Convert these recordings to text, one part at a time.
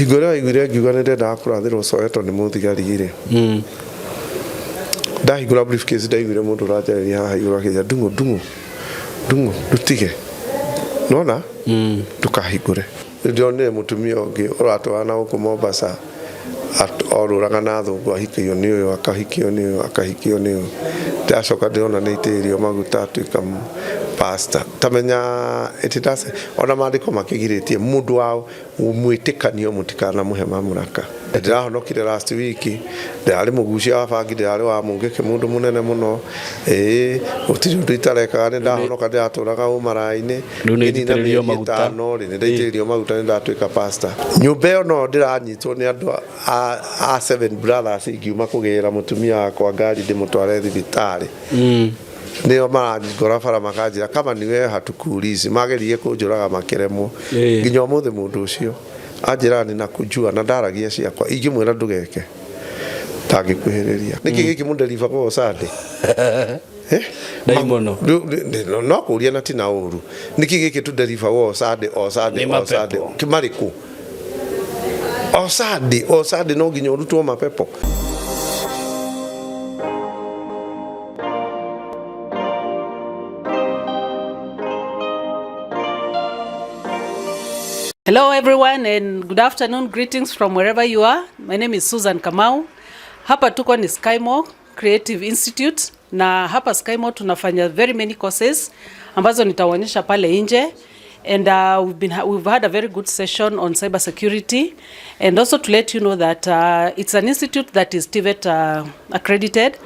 Hingo ĩrĩa waiguire ngiuga nĩ ndendaga kũrathĩrwo Soweto nĩ mũthigari rĩ, ndahingũra briefcase ndaiguire mũndũ ũranjarĩria haha igũrũ akĩnjĩra, "Ndung'u, Ndung'u, Ndung'u, ndũtige nona ndũkahingũre." Ndĩronire mũtumia ũngĩ ũratwarana na gũkũ Mombasa, orũraga na athũngũ, ahikio nĩ ũyũ, akahikio nĩ ũyũ, akahikio nĩ ũyũ. Ndĩracoka ndĩrona nĩ aitĩrĩrio maguta atuĩka pastor. Tamenya it does, ona maandĩko makĩgirĩtie mũndũ wa mwĩtĩkanio mũtikanamũhe mamũraka. Ndĩrahonokire last week, ndĩrarĩ mũgucia wa bangi, ndĩrarĩ wa mũngĩkĩ, mũndũ mũnene mũno, ĩĩ, gũtirĩ ũndũ itarekaga. Nĩ ndahonoka, ndĩratũraga ũmaraĩ-inĩ. Rĩu nĩ Ngĩnina aitĩrĩrio mĩeri maguta. 5 rĩ, nĩ ndaitĩrĩrio maguta, nĩ ndatuĩka pastor. Nyũmba ĩyo no ndĩranyitwo nĩ andũ a Seven Brothers ingiuma kũgĩra mũtumia wakwa ngari ndĩmũtware thibitarĩ. Nĩo marangora bara makanjĩra kama ni wewe hatukuulizi. Mageririe kũnjũraga makĩremwo. Nginya ũmũthĩ mũndũ ũcio anjĩraga nĩ nakujua na ndaragia ciakwa, ingĩmwĩra ndũgeke ndangĩkuhĩrĩria. Nĩkĩ gĩkĩ mũnderibagwo o Sunday? Eh? Ndaimono. No kũria na tina ũru, nĩkĩ gĩkĩ tũnderibagwo o Sunday, o Sunday, Nĩ o mapepo. Sunday marĩkũ? O Sunday, o Sunday no nginya ũrutwo mapepo. Hello, everyone, and good afternoon. Greetings from wherever you are. My name is Susan Kamau. Hapa tuko ni Skymo Creative Institute, na hapa Skymo tunafanya very many courses ambazo nitawaonyesha pale nje. And we've had a very good session on cyber security, and also to let you know that it's an institute that is TVET accredited,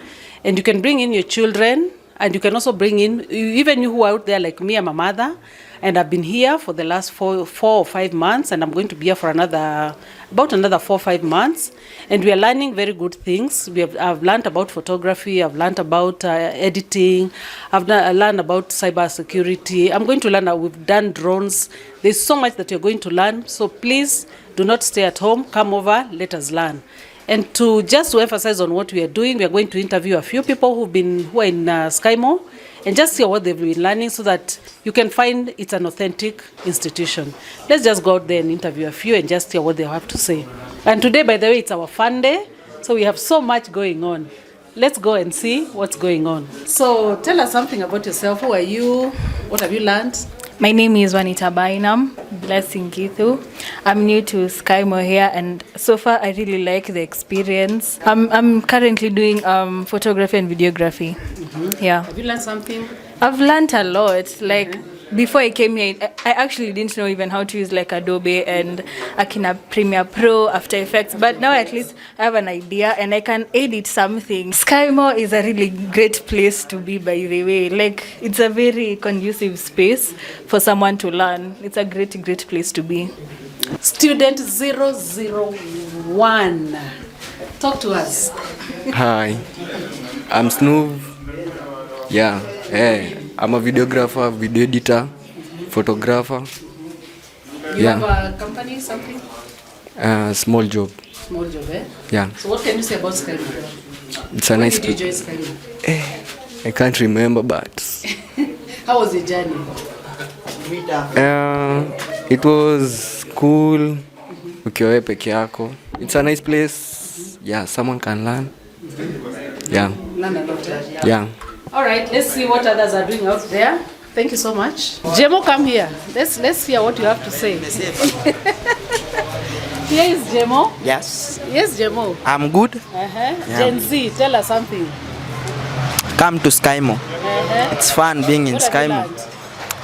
and you can bring in your children, and you can also bring in even you who are out there like me. I'm a mother, and I've been here for the last 4 or 5 months, and I'm going to be here for another about another 4 or 5 months. And we are learning very good things. We have I've learned about photography, I've learned about editing, I've learned about cyber security. I'm going to learn, we've done drones. There's so much that you're going to learn, so please do not stay at home. Come over, let us learn. And to just to emphasize on what we are doing, we are going to interview a few people who are in Skymo, and just see what they've been learning, so that you can find it's an authentic institution. Let's just go out there and interview a few and just hear what they have to say. And today, by the way, it's our fun day, so we have so much going on. Let's go and see what's going on. So tell us something about yourself. Who are you? What have you learned? My name is Juanita Bainam, Blessing Githu. I'm new to Skymo here, and so far I really like the experience. I'm currently doing photography and videography. Yeah. Have you learned something? I've learned a lot. Like, before I came here, I actually didn't know even how to use like Adobe and Akina Premiere Pro, After Effects. But now at least I have an idea and I can edit something. Skymo is a really great place to be, by the way. Like, it's a very conducive space for someone to learn. It's a great, great place to be. Student 001. Talk to us. Hi, I'm Snoov. Yeah, hey, I'm a videographer, video editor, photographer. You Yeah. have a company, something? Small job. Small job, eh? Yeah, So what can you say about Skymo? It's a When nice. did you join Skymo? I can't remember, but How was the journey? It was cool. Ukiwa wewe peke yako. It's a nice place. Yeah, someone can learn. Yeah, Learn a lot, eh? Yeah. All right, let's see what others are doing out there. Thank you so much. Jemo, come here. Let's hear what you have to say. Here is Jemo. Yes, Yes, Jemo. I'm good. Gen Z, tell us something. Come to Skymo. It's fun being in What have you Skymo. learned?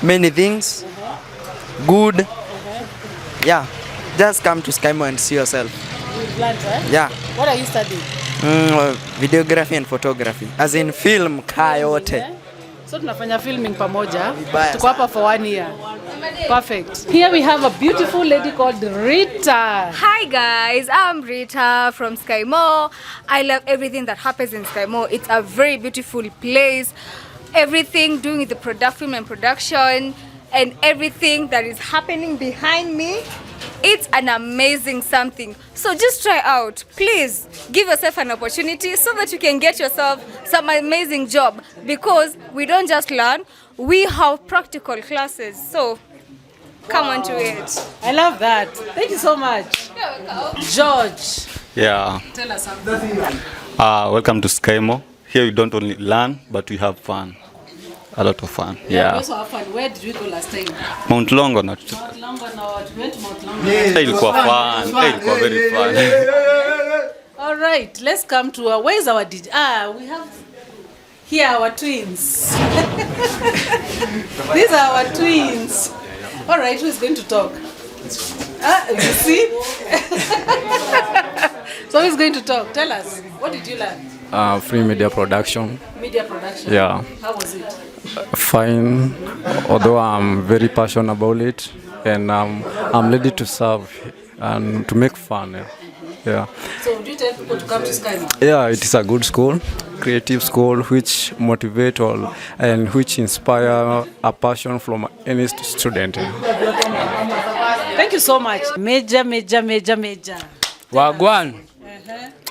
Many things. Good. Yeah. Just come to Skymo and see yourself. You've learned, eh? Yeah. What are you studying? Videography and photography. As in film kaa yote. Eh? So tunafanya filming pamoja. Vibaya. Tuko hapa for one year. Perfect. Here we have a beautiful lady called Rita. Hi guys, I'm Rita from Skymo. I love everything that happens in Skymo. It's a very beautiful place. Everything doing with the product, film and production, and everything that is happening behind me. It's an amazing something. So just try out. Please give yourself an opportunity so that you can get yourself some amazing job, because we don't just learn, we have practical classes. So Come on to it. I love that. Thank you so much. George, Yeah. tell us something. Welcome to Skymo. Here we don't only learn, but we have fun. A lot of fun. We Yeah. also have fun. Where did we go last time? Mount Longonot. Mount Longonot. We went to Mount Longonot. Hey, ilikuwa fun. Hey, ilikuwa very fun. All right, let's come to our, where's our DJ? Ah, we have here our twins. These are our twins. All right, who is going to talk? Ah, you see? So who is going to talk? Tell us, what did you learn? Free media production. Media production. Yeah. How was it? Fine, although I'm very passionate about it, and I'm ready to serve and to make fun. Yeah. Yeah. So would you tell people to come to Skymo? Yeah, it is a good school, creative school, which motivate all and which inspire a passion from any student. Thank you so much. Major, major, major, major. Wagwan.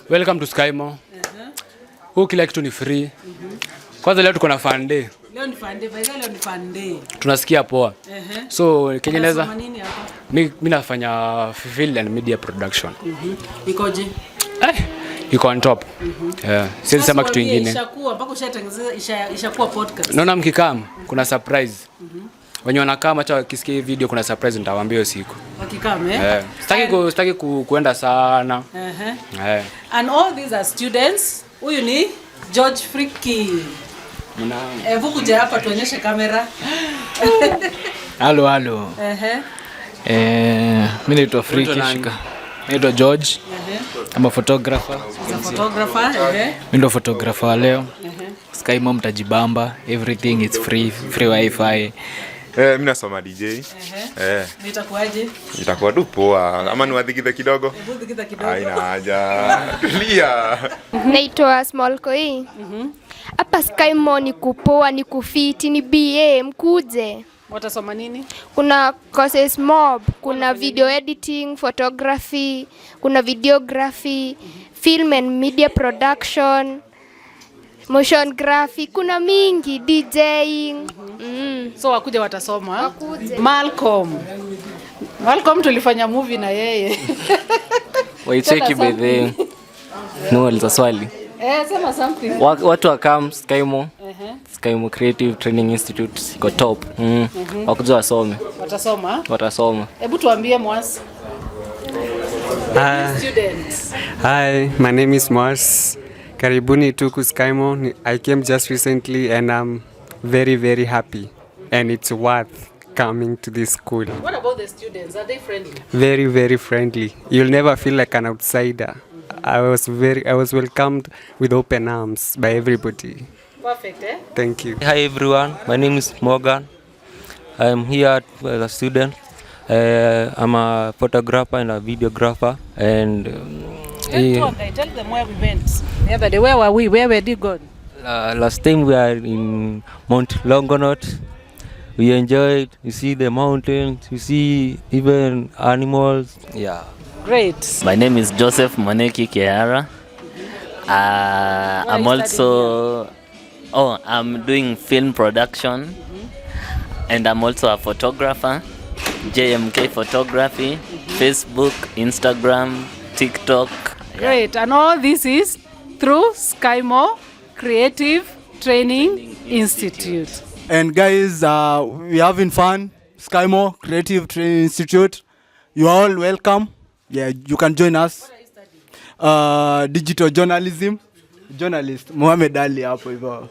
Welcome to Skymo. Huu kila kitu ni free. Kwanza leo tuko na fun day. Leo ni fun day. By the way, leo ni fun day. Tunasikia poa. So kenye naweza Unasoma nini hapa? mi nafanya film and media production. Ikoje? Iko on top. Yeah. Siwezi sema kitu Waambie ingine. Ishakuwa mpaka ushatengeneza ishakuwa podcast. Naona mkikam kuna surprise. Wenye wanakaa acha wakisikia hii video kuna surprise nitawaambia hiyo siku. Wakikam, eh? Yeah. Sitaki kuenda sana. Yeah. And all these are students. Huyu ni George Friki. Hebu kuja hapa tuonyeshe kamera. Halo, halo. Mi naitwa Friki Unaitwa nani? Shika. Naitwa George. I'm a photographer. He's a photographer. Mi ndo photographer wa leo. Skymo mtajibamba, everything is free, free wifi. Mi nasoma DJ. Nitakuaje? Itakuwa tu poa ama niwadhikithe kidogo? Hebu dhikitha kidogo. Haina haja. Tulia. Naitwa Small Koi. Hapa Skymo ni kupoa, ni kufiti, ni BA, mkuje. Watasoma nini? Kuna courses mob, kuna video editing, photography, kuna videography, film and media production, motion graphic, kuna mingi, DJing. So wakuja watasoma. Wakuje. Malcolm. Malcolm tulifanya movie na yeye. Waicheki by the no uliza swali. Sema something. Watu wakam Skymo. Skymo Creative Training Institute iko top. Wakuja wasome. Watasoma. Watasoma. Hebu tuambie Mwasi. Students. Hi, my name is Mars. Karibuni tuku Skymo. I came just recently and I'm very, very happy. And it's worth coming to this school. What about the students? Are they friendly? Very, very friendly. You'll never feel like an outsider. I was welcomed with open arms by everybody. Perfect, eh? Thank you. Hi everyone, my name is Morgan. I'm here as a student. I'm a photographer and a videographer. And Tell them where we went the other day. Where were we? Where were you gone? Last time we are in Mount Longonot. We enjoyed. You see the mountains. You see even animals. Yeah. Great. My name is Joseph Moneki Kehara. I'm also I'm doing film production, and I'm also a photographer. JMK Photography, Facebook, Instagram, TikTok. Great. And all this is through Skymo Creative Training Institute. And guys, we're having fun. Skymo Creative Training Institute. You are all welcome. Yeah, you can join us. Digital journalism. Journalist Mohamed Ali hapo hivyo.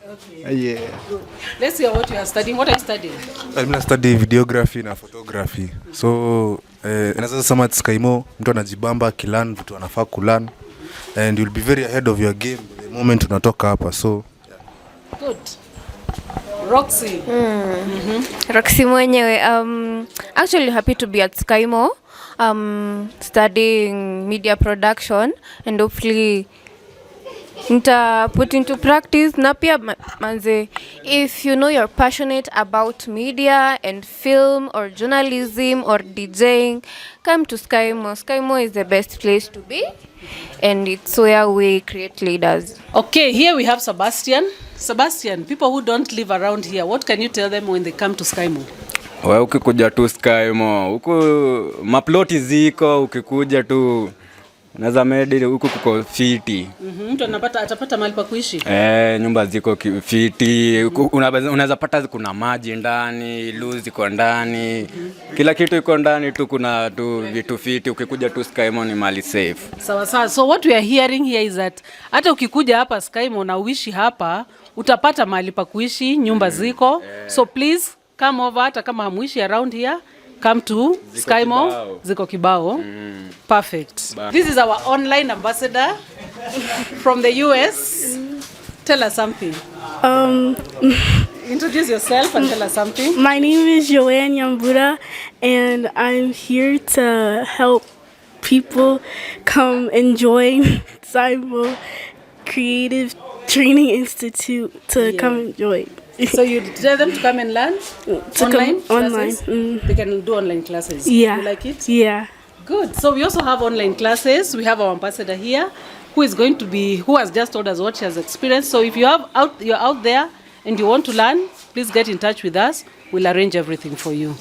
Yeah. Good. Let's hear what you are studying. What are you studying? Mimi study videography na photography. So naweza sema at Skymo mtu anajibamba akilearn vitu anafaa kulearn and you'll be very ahead of your game the moment unatoka hapa. So good. Roxy. Roxy mwenyewe. Actually happy to be at Skymo, studying media production and hopefully nita put into practice. Na pia manze, if you know you're passionate about media and film or journalism or DJing, come to Skymo. Skymo is the best place to be, and it's where we create leaders. Okay, here we have Sebastian. Sebastian, people who don't live around here, what can you tell them when they come to Skymo? We ukikuja tu Skymo huku maploti ziko, ukikuja tu unaweza medi huku kuko fiti. Mtu anapata atapata mahali pa kuishi. Eh, nyumba ziko fiti. Unaweza pata kuna maji ndani, lu ziko ndani, kila kitu iko ndani tu, kuna tu vitu fiti. Ukikuja tu Skymo ni mali safe. Sawa sawa. So what we are hearing here is that hata ukikuja hapa Skymo na uishi hapa utapata mahali pa kuishi, nyumba ziko. So please come over, hata kama hamuishi around here, come to Ziko Skymo. kibao. Ziko kibao. Perfect. This is our online ambassador from the US. Tell us something. Introduce yourself and tell us something. My name is Joanne Yambura, and I'm here to help people come and join Cybo Creative Training Institute to come and join. So you tell them to come and learn To online come online. classes? They can do online classes. Yeah. You like it? Yeah. Good. So we also have online classes. We have our ambassador here who is going to be who has just told us what she has experienced. So if you have out you're out there and you want to learn, please get in touch with us. We'll arrange everything for you.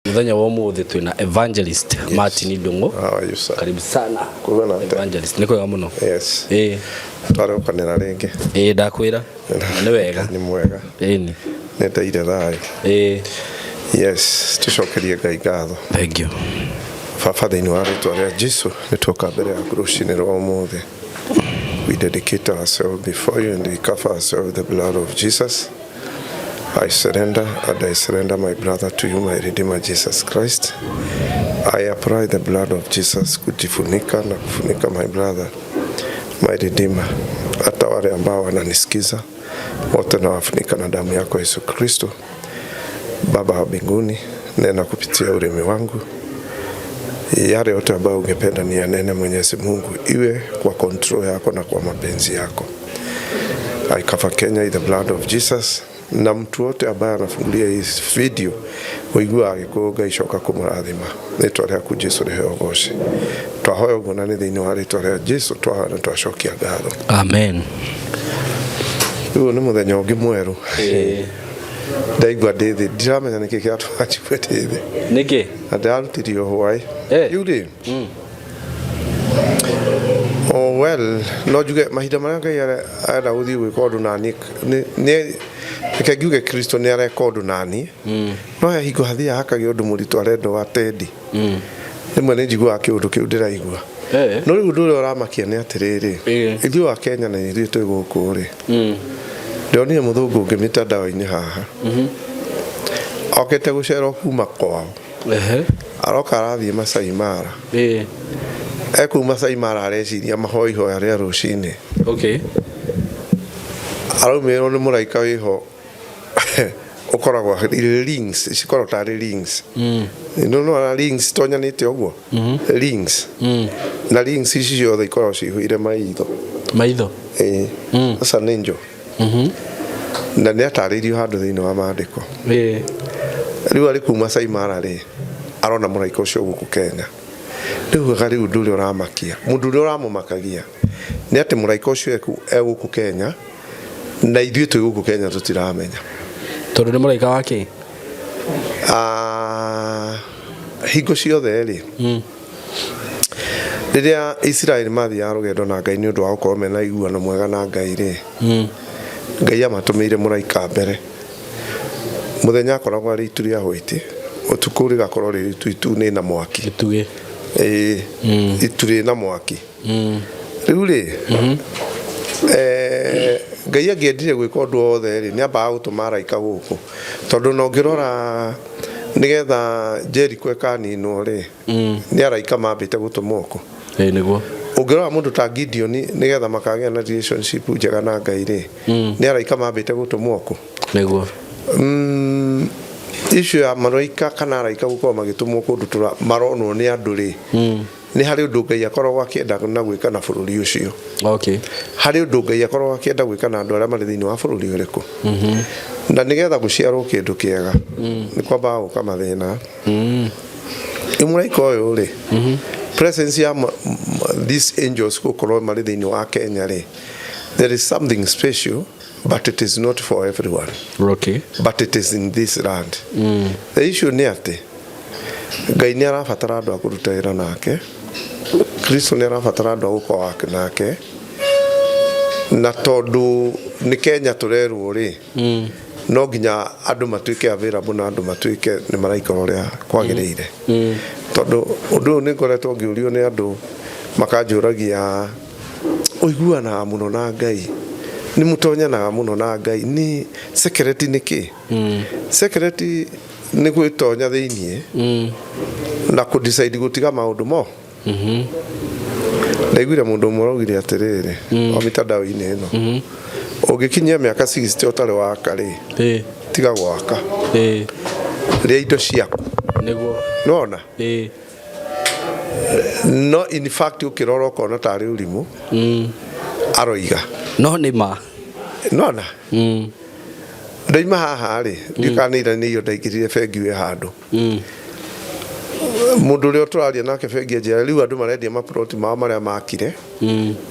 Muthenya wa umuthi twina evangelist Martin Ndung'u. Karibu sana evangelist, nĩ kwega mũno. Yes. Ĩĩ. Twarĩũkanĩra rĩngĩ. Ĩĩ ndakwĩra. Na nĩ wega. Nĩ mwega. Ĩni. Nĩ ndeire thayũ. Ĩĩ. Yes, tũcokerie Ngai ngatho. Thank you. Baba thĩinĩ wa rĩtwa rĩa Jesu nĩ tuoka mbere yaku rũcinĩ rwa ũmũthĩ. We dedicate ourselves before you and we cover ourselves with the blood of Jesus. I surrender and I surrender my brother to you, my Redeemer Jesus Christ. I apply the blood of Jesus kujifunika na kufunika my brother, my Redeemer. Hata wale ambao wananisikiza wote nawafunika na damu yako Yesu Kristo. Baba wa mbinguni, nena kupitia ulimi wangu yale yote ambayo ungependa ni yanene, Mwenyezi Mungu, iwe kwa control yako na kwa mapenzi yako. I cover Kenya in the blood of Jesus na mtu wote ambaye anafungulia hii video ũiguaga Gĩkũyũ Ngai coka kũmũrathima rĩtwa rĩaku Jesu rĩheo ũgoci twahoya ũguo na nĩ thĩinĩ wa rĩtwa rĩa Jesu twahoya na twacokia ngatho. Amen. Rĩu nĩ mũthenya ũngĩ mwerũ ndaigua ndĩ thĩ ndiramenya nĩkĩ kĩratũma njigue ndĩ thĩ. Nĩkĩ? Na ndĩrarutirio hwaĩ rĩu rĩ, oh well, no njuge mahinda marĩa Ngai arenda gũthiĩ gwĩka ũndũ nani reke ngiuge Kristo nĩ areka ũndũ nani no he hingo hathiaga hakagĩa ũndũ mũritũ arenda watendi rĩmwe nĩ njiguaga kĩũndũ kĩu ndĩraigua no rĩu ũndũ ũrĩa ũramakia nĩ atĩrĩrĩ ithuĩ wa Kenya na ithuĩ twĩ gũkũ rĩ ndĩronire mũthũngũ ũngĩ mĩtandao-inĩ haha okĩte gũcera kuma kwao aroka arathiĩ Masai Mara ekuu Masai Mara areciria mahoya ihoya rĩa rũcinĩ. Okay. Araumĩrĩrwo nĩ mũraika wĩho ũkoragwo rings cikoragwo tarĩ rings no no rings tonyanĩte ũguo rings na rings ici ciothe ikoragwo cihũire maitho. Maitho. Ĩĩ sasa nĩ njo na nĩ atarĩirio handũ thĩinĩ wa maandĩko. Rĩu arĩ kuu Masai Mara rĩ arona mũraika ũcio gũkũ Kenya rĩu aga rĩu ũndũ ũrĩa ũramakia mũndũ ũrĩa ũramũmakagia nĩ atĩ mũraika ũcio e gũkũ Kenya na ithuĩ twĩ gũkũ Kenya tũtiramenya tondũ nĩ mũraika wake. Hingo ciothe rĩ rĩrĩa Isiraeli mathiaga rũgendo na Ngai nĩ ũndũ wa gũkorwo mena iguano mwega na Ngai rĩ Ngai amatũmĩire mũraika mbere mũthenya akoragwo arĩ itu rĩa hwaiti ũtukũ rĩgakorwo rĩrĩ itu itu na mwaki. Gĩtugĩ. Ĩĩ itu rĩ na mwaki rĩu rĩ Ngai angĩendire gwĩka ũndũ wothe rĩ nĩ ambaga gũtũma araika gũkũ tondũ na ũngĩrora nĩgetha Jericho ĩkaninwo rĩ nĩ araika mambĩte gũtũmwo kũ. Ĩĩ nĩguo. Ũngĩrora mũndũ ta Gideon nĩgetha makagĩa na relationship njega na Ngai rĩ nĩ araika mambĩte gũtũmwo kũ. Nĩguo. Issue ya maraika kana araika gũkorwo magĩtũmwo kũndũ maronwo nĩ andũ rĩ nĩ harĩ ũndũ Ngai akoragwo akĩenda na gwĩka na bũrũri ũcio. Okay. Harĩ ũndũ Ngai akoragwo akĩenda gwĩka na andũ arĩa marĩ thĩinĩ wa bũrũri ũrĩkũ na nĩgetha gũciarwo kĩndũ kĩega nĩ kwambaga gũka mathĩna. Rĩu mũraika ũyũ rĩ presence ya these angels gũkorwo marĩ thĩinĩ wa Kenya rĩ there is something special But it is not for everyone. Okay. But it is in this land. The issue nĩ atĩ Ngai nĩ arabatara andũ a kũruta wĩra nake, Kristo nĩ arabatara andũ a gũkorwo wake nake, na tondũ nĩ Kenya tũrerwo rĩ, no nginya andũ matuĩke available na andũ matuĩke nĩ maraikara ũrĩa kwagĩrĩire. Tondũ ũndũ ũyũ nĩ ngoretwo ngĩũrio nĩ andũ makanjũragia ũiguanaga mũno na Ngai, nĩ mũtonyanaga mũno na Ngai, nĩ secret nĩ kĩ? Secret nĩ gwĩtonya thĩiniĩ na kũ decide gũtiga maũndũ mo. Ndaiguire mũndũ ũmwe araugire atĩrĩrĩ o mitandao-inĩ ĩno, ũngĩkinyia mĩaka 60 ũtarĩ waka rĩ, tiga gwaka, rĩa indo ciaku. Nĩguo. Nĩwona? No in fact ũkĩrora ũkona tarĩ ũrimũ aroiga. No nĩ ma. Nona? Ndoima haha rĩ, ndiũĩ kana nĩ ira nĩ iyo ndaingĩrire bengi wĩ handũ. Mũndũ ũrĩa tũraria nake bengi anjĩra rĩu andũ marendia maploti mao marĩa makire,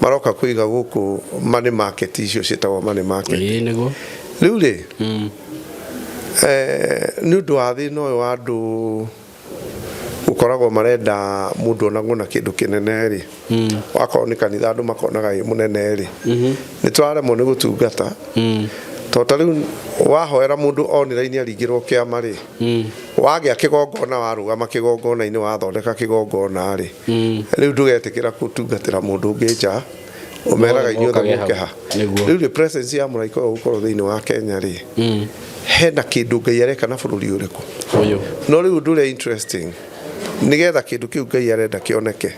maroka kũiga gũkũ money market icio ciĩtagwo money market. Nĩguo. Rĩu rĩ, nĩ ũndũ wa thĩna ũyũ wa andũ gũkoragwo marenda mũndũ onagwo na kĩndũ kĩnene rĩ, wakorwo nĩ kanitha andũ makonaga wĩ mũnene rĩ, nĩ tũraremwo nĩ gũtungata. Tondũ ta rĩu wahoera mũndũ online aringĩrwo kĩama rĩ, wagĩa kĩgongona warũgama kĩgongona-inĩ wathondeka kĩgongona rĩ, rĩu ndũgetĩkĩra gũtungatĩra mũndũ ũngĩ nja, ũmeraga inyuothe Mũkage mũke ha. Nĩguo. Rĩu rĩ presence ya mũraika ũyũ gũkorwo thĩinĩ wa Kenya rĩ, hena kĩndũ Ngai areka na bũrũri ũrĩkũ? Ũyũ. No rĩu ũndũ ũrĩa interesting, nĩgetha kĩndũ kĩu Ngai arenda kĩoneke,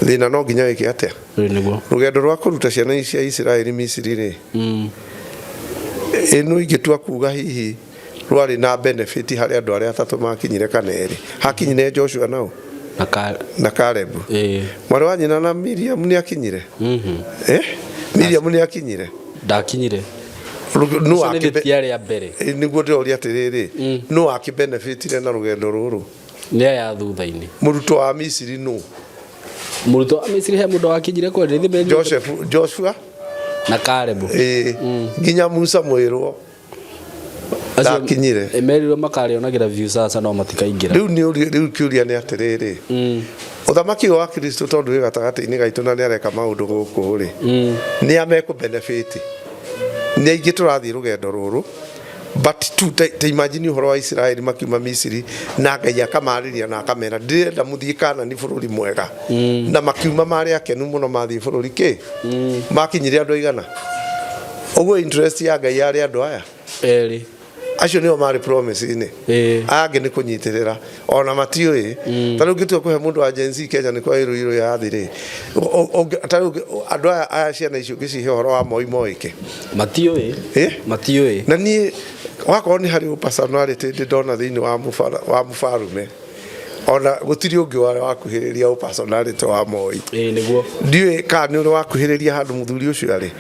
thĩna no nginya wĩke atĩa? Nĩguo. Rũgendo rwa kũruta ciana cia Isiraeli Misiri rĩ, ĩno ingĩtua kuga hihi rwarĩ na benefit harĩ andũ arĩa atatũ makinyire kana erĩ. Hakinyire Joshua nao na Caleb. Mwarĩ wa nyina na Miriam nĩ akinyire? Miriam nĩ akinyire? Ndakinyire. Nũ Ũcio nĩ rĩtia rĩa mbere. Nĩguo ndĩroria atĩrĩrĩ, nũ akĩbenefitire na rũgendo rũrũ? Nĩ aya thutha-inĩ. Mũrutwo wa Misiri nũ? Mũrutwo wa Misiri he mũndũ wakinyire kwenda Joseph, Joshua na Caleb. Nginya Musa mwĩrwo ndakinyire. Merirwo makarĩonagĩra view sasa no matikaingĩra. Rĩu nĩ rĩu kĩũria nĩ atĩrĩrĩ, ũthamaki ũyũ wa Kristo tondũ wĩ gatagatĩ-inĩ gaitũ na nĩ areka maũndũ gũkũ rĩ, nĩ a mekũ benefit? Nĩ aingĩ tũrathiĩ rũgendo rũrũ, but tu ta imagine ũhoro wa Isiraeli makiuma Misiri na Ngai akamarĩria na akamera ndĩrenda mũthiĩ Kanani bũrũri mwega, na makiuma marĩ akenu mũno mathiĩ bũrũri kĩ makinyire andũ aigana ũguo. Interest ya Ngai yarĩ andũ aya erĩ acio nĩo marĩ promise-inĩ, aya angĩ nĩ kũnyitĩrĩra ona matiũĩ. Ta rĩu ngĩtua kũhe mũndũ wa Gen Z Kenya nĩ kwa ĩrũirũ ya thĩ rĩ, ta rĩu andũ aya ciana icio ũngĩcihe ũhoro wa Moi moĩke? Matiũĩ. Matiũĩ. Na niĩ wakorwo nĩ harĩ personality ndĩ ndona thĩinĩ wa wa mũbarume, ona gũtirĩ ũngĩ warĩ wakuhĩrĩria personality wa Moi. Nĩguo. Ndiũĩ kana nĩ ũrĩ wakuhĩrĩria handũ mũthuri ũcio arĩ,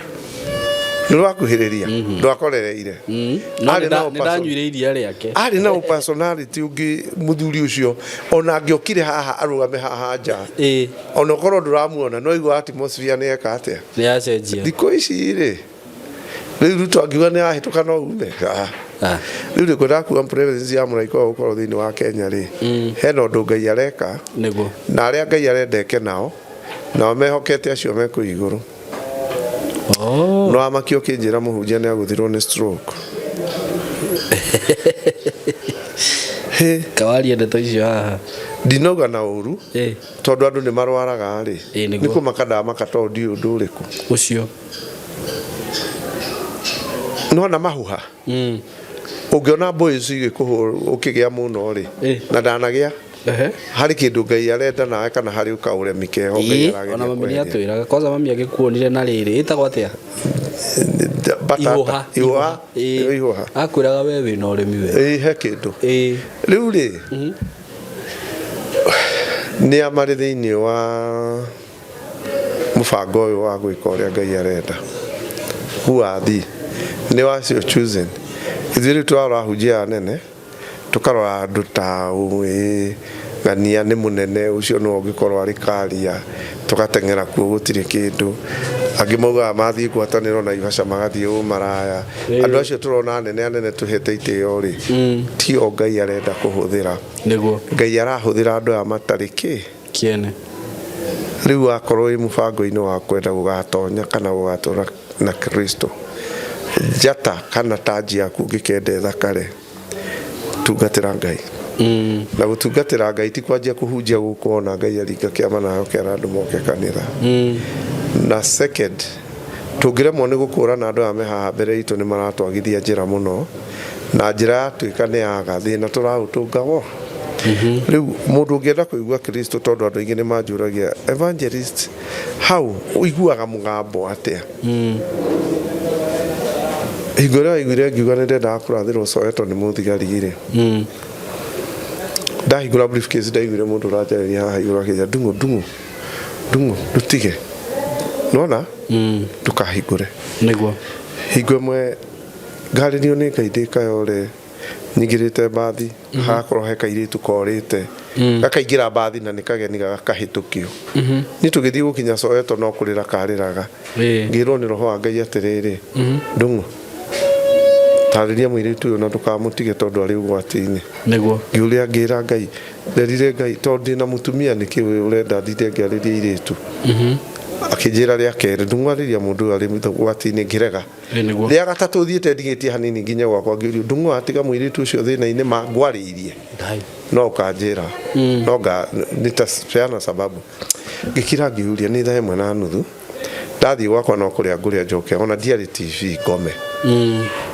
nĩ ũrĩ wakuhĩrĩria? Ndwakorereire? No Arĩ na nĩ ndanyuire iria rĩake. Arĩ na personality ũngĩ mũthuri ũcio, ona angĩokire haha arũgame haha nja, ona ũkorwo ndũramuona, no igua atmosphere nĩ eka atĩa. Nĩ yacenjia. Thikũ ici rĩ, rĩu Ruto angiuga nĩ ahĩtũka no ume. Rĩu rĩ, ngwendaga kuga presence ya mũraika ũyũ gũkorwo thĩinĩ wa Kenya rĩ, hena ũndũ Ngai areka. Nĩguo. Na arĩa Ngai arenda eke nao, nao mehokete acio me kũu igũrũ. No amakio ũkĩnjĩra mũhunjia nĩ agũthirwo nĩ stroke. Kawaria ndeto icio haha. Ndinauga na ũru, tondũ andũ nĩ marwaraga rĩ, nĩguo. Nĩ kũmaka ndamaka tondũ ndiũĩ ũndũ ũrĩkũ ũcio. Nona mahuha ũngĩona mbũĩ icio igĩkũhũra ũkĩgĩa mũno rĩ, na ndanagĩa harĩ kĩndũ Ngai arenda nawe kana harĩ kaũremi keho Ngai arageria Ona mami nĩ kweheria. atwĩraga kwanza mami agĩkuonire na rĩrĩ ĩtagwo atĩa? Batata. Ihũha. Ihũha. Ihũha. Akwĩraga we wĩna ũremi we. Ĩĩ, he kĩndũ rĩu rĩ, nĩ a marĩ thĩinĩ wa mũbango ũyũ wa gwĩka ũrĩa Ngai arenda? Who are they? Nĩ wacio choosing. Ithuĩ rĩu tũrarora hunjia anene, tũkarora andũ ta ũ ng'ania nĩ mũnene ũcio, nĩwe ũngĩkorwo arĩ karia, tũgateng'era kuo gũtirĩ kĩndũ. Angĩ maugaga mathiĩ ngwatanĩro Naivasha magathiĩ ũmaraya. Andũ acio tũrona anene anene tũhete itĩo rĩ, tio Ngai arenda kũhũthĩra. Nĩguo. Ngai arahũthĩra andũ aya matarĩ kĩ kĩene. Rĩu wakorwo wĩ mũbango-inĩ wa kwenda gũgatonya kana gũgatũra na Kristo, njata kana tanji yaku ũngĩkenda ĩthakare, tungatĩra Ngai. Na gũtungatĩra Ngai ti kwanjia kũhunjia gũkũ ona Ngai aringa kĩama na akera andũ moke kanitha. Na second, tũngĩremwo nĩ gũkũrana andũ aya me haha mbere itũ nĩ maratwagithia njĩra mũno, na njĩra yatuĩka nĩ yaga thĩna tũraũtũnga wo. Rĩu mũndũ ũngĩenda kũigua Kristo, tondũ andũ aingĩ nĩ manjũragia, evangelist, hau ũiguaga mũgambo atĩa? Hingo ĩrĩa waiguire ngiuga nĩ ndendaga kũrathĩrwo Soweto nĩ mũthigari rĩ, ndahingũra briefcase ndaiguire mũndũ ũranjarĩria haha igũrũ akĩnjĩra, Ndung'u, Ndung'u, Ndung'u, ndũtige nona ndũkahingũre. Nĩguo. Hingo ĩmwe ngarĩrio nĩ Ngai ndĩ Kayole, nyingĩrĩte mbathi, hagakorwo he kairĩtu korĩte, gakaingĩra mbathi na nĩ kageni gakahĩtũkio. Niĩ tũgĩthiĩ gũkinya Soweto no kũrĩra karĩraga. Ngĩrwo nĩ roho wa Ngai atĩrĩrĩ, Ndung'u, tarĩria mũirĩtu ũyũ na ndũkamũtige tondũ arĩ ũgwati-inĩ. Nĩguo. Ngĩũria ngĩra Ngai, nderire Ngai tondũ ndĩna mũtumia nĩkĩ ũrenda ndinde ngĩarĩria airĩtu? Akĩnjĩra rĩa kerĩ, Ndung'u arĩria mũndũ ũyũ arĩ ũgwati-inĩ, ngĩrega. Nĩguo. Rĩa gatatũ thiĩte ndigĩtie hanini nginya gwakwa ngĩũrio, Ndung'u atiga mũirĩtu ũcio thĩna-inĩ ma ngwarĩirie no ũkanjĩra no nga nitapeana sababu. Ngĩkira ngĩũria nĩ thaa 1:30, ndathiĩ gwakwa no kũrĩa ngũrĩa njoke, ona ndiarĩ TV ngome,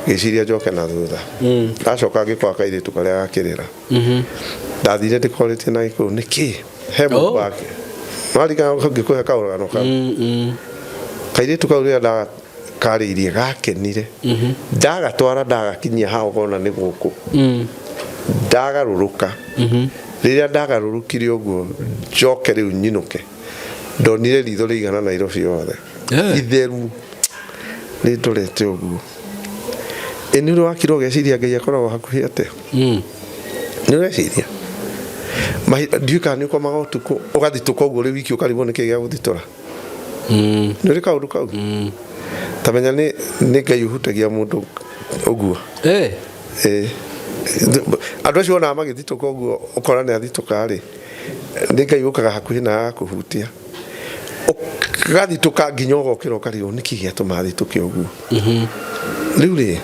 ngĩciria njoke na thutha. Ndacoka ngĩkora kairĩtu karĩa gakĩrĩra. Ndathire ndĩkorĩtie na Gĩkũyũ nĩkĩ he mũndũ wake warikana ngĩkũhe kaũragano kau. Kairĩtu kau rĩrĩa ndakarĩirie gakenire, ndagatwara ndagakinyia hau ngona nĩ gũkũ, ndagarũrũka. Rĩrĩa ndagarũrũkire ũguo njoke rĩu nyinũke, ndonire ritho rĩigana Nairobi yothe itheru rĩndorete ũguo. Ĩ nĩ ũrĩ wakira ũgeciria Ngai akoragwo hakuhĩ atĩa? Nĩ ũreciria ndiũĩ kana nĩ ũkomaga ũtukũ ũgathitũka ũguo ũrĩ wiki ũkarigwo nĩkĩ gĩa gũthitũra? Nĩ ũrĩ kaũndũ kau? Ta menya nĩ Ngai ũhutagia mũndũ ũguo. Ĩ andũ acio wonaga magĩthitũka ũguo ũkona nĩ athitũka rĩ, nĩ Ngai ũkaga hakuhĩ na agakũhutia, ũgathitũka nginya ũgokĩra ũkarigwo nĩkĩ gĩatũma thitũke ũguo. Rĩu rĩ,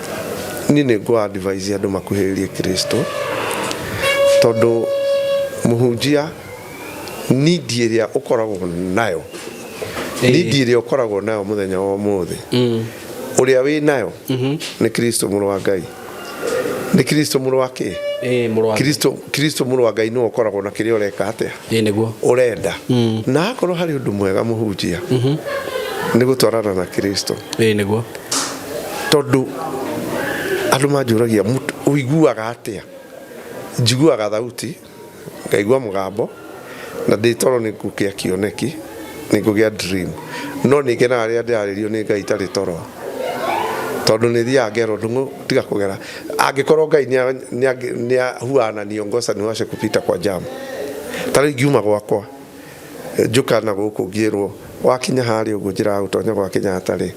niĩ nĩ ngũ advise andũ makuhĩrĩrie Kristo, tondũ mũhunjia need ĩrĩa ũkoragwo nayo, need ĩrĩa ũkoragwo nayo mũthenya wa ũmũthĩ, ũrĩa wĩ nayo nĩ Kristo mũrũ wa Ngai, nĩ Kristo mũrũ wa kĩ? Kristo, Kristo mũrũ wa Ngai nĩwe ũkoragwo na kĩrĩa ũreka atĩa? Nĩguo. Ũrenda. Na akorwo harĩ ũndũ mwega mũhunjia nĩ gũtwarana na Kristo. Nĩguo. Tondũ andũ manjũragia, ũiguaga atĩa? Njiguaga thauti, ngaigua mũgambo, na ndĩ toro nĩ ngũgĩa kĩoneki, nĩ ngũgĩa dream. No nĩ ngenaga rĩrĩa ndĩrarĩrio nĩ Ngai itarĩ toro, tondũ nĩ thiaga ngerwo, Ndung'u tiga kũgera. Angĩkorwo Ngai nĩ huwa ananiongoza niwashe kupita kwa jam. Ta rĩu ingiuma gwakwa njũka na gũkũ ngĩrwo wakinya harĩa ũguo njĩra ya gũtonya gwa Kenyatta rĩ,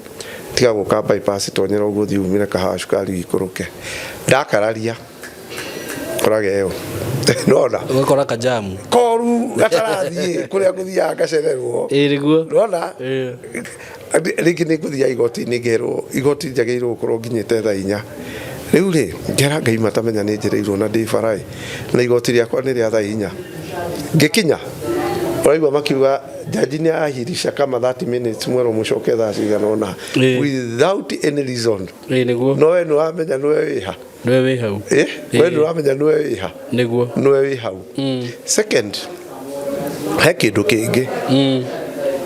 tiga gũka bypass, tonyera ũguo ũthiĩ umĩre kahawa cukari ũikũrũke. Ndakararia korage ĩyo nona Ũgakora kajamu koru gatarathiĩ kũrĩa ngũthiaga ngacererwo. Nĩguo. Nona rĩngĩ nĩ ngũthiaga igoti-inĩ ngerwo igoti njagĩrĩirwo gũkorwo nginyĩte thaa 4. Rĩu rĩ, ngera Ngai matamenya nĩ njereirwo na ndĩ baraĩ na igoti rĩakwa nĩ rĩa thaa 4. Ngĩkinya ũraigua makiuga jaji nĩ ahirisha kama 30 minutes, mwerwo mũcoke thaa cigana ũna without any reason. Nĩguo. No we nĩ wamenya nĩwe wĩha. Nĩwe wĩ hau. We nĩ ũramenya nĩwe wĩha. Nĩguo. Nĩwe wĩ hau. Second, he kĩndũ kĩngĩ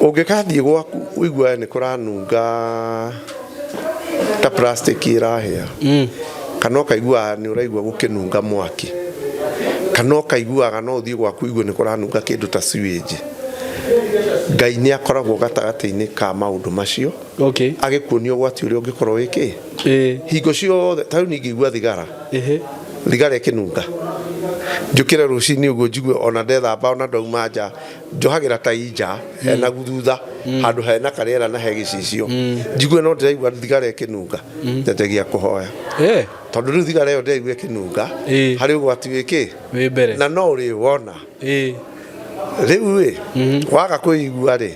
ũngĩkathiĩ gwaku ũiguage nĩ kũranunga ta plastic ĩrahĩa, kana ũkaiguaga nĩ ũraigua gũkĩnunga mwaki, kana ũkaiguaga no ũthiĩ gwaku ũigue nĩ kũranunga kĩndũ ta sewage, Ngai nĩ akoragwo gatagatĩ-inĩ ka maũndũ macio agĩkuonia ũgwati ũrĩa ũngĩkorwo wĩ kĩ hingo ciothe. Ta rĩu ningĩigua thigara, thigara ĩkĩnunga, Njũkĩre rũcinĩ ũguo njigue ona ndethamba ona ndauma nja njohagĩra tai nja hena thutha handũ hena karĩera na he gĩcicio, njigue no ndĩraigua thigara ĩkĩnunga, njanjagia kũhoya, tondũ rĩu thigara ĩyo ndĩraigua ĩkĩnunga, harĩ ũgwati wĩkĩ wĩ mbere na no ũrĩ wona. Rĩu rĩ, waga kwĩigua rĩ,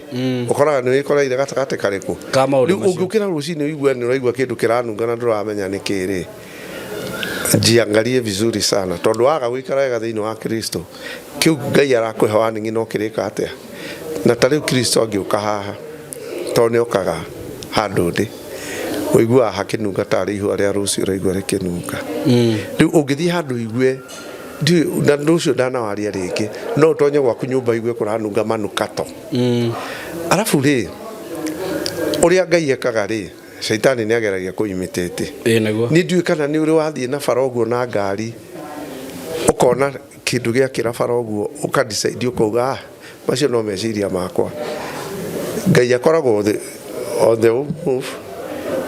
ũkoraga nĩ wĩkoreire gatagatĩ karĩkũ. Ka maũndũ Rĩu macio. ũngĩũkĩra rũcinĩ ũigue nĩ ũraigua kĩndũ kĩranunga na ndũramenya nĩ kĩ rĩ, jiangalie vizuri sana, tondũ waga gũikara wega thĩinĩ wa Kristo, kĩu Ngai arakũhe warning no kĩrĩka atĩa. Na ta rĩu Kristo angĩũka haha, tondũ nĩ okaga handũ ndĩ, ũiguaga hakĩnunga tarĩ ihũa rĩa rũciũ ũraigua rĩkĩnunga. Rĩu ũngĩthiĩ handũ ũigue ndiũĩ, na ũndũ ũcio ndanawaria rĩngĩ, no ũtonye gwaku nyũmba ũigue kũranunga manukato. Arabu rĩ, ũrĩa Ngai ekaga rĩ, caitani nĩ ageragia kũ imitate. Niĩ ndiũĩ kana nĩ ũrĩ wathiĩ na bara ũguo na ngari, ũkona kĩndũ gĩakĩra bara ũguo, ũka decide ũkauga, "Ah, macio no meciria makwa." Ngai akoragwo on the move.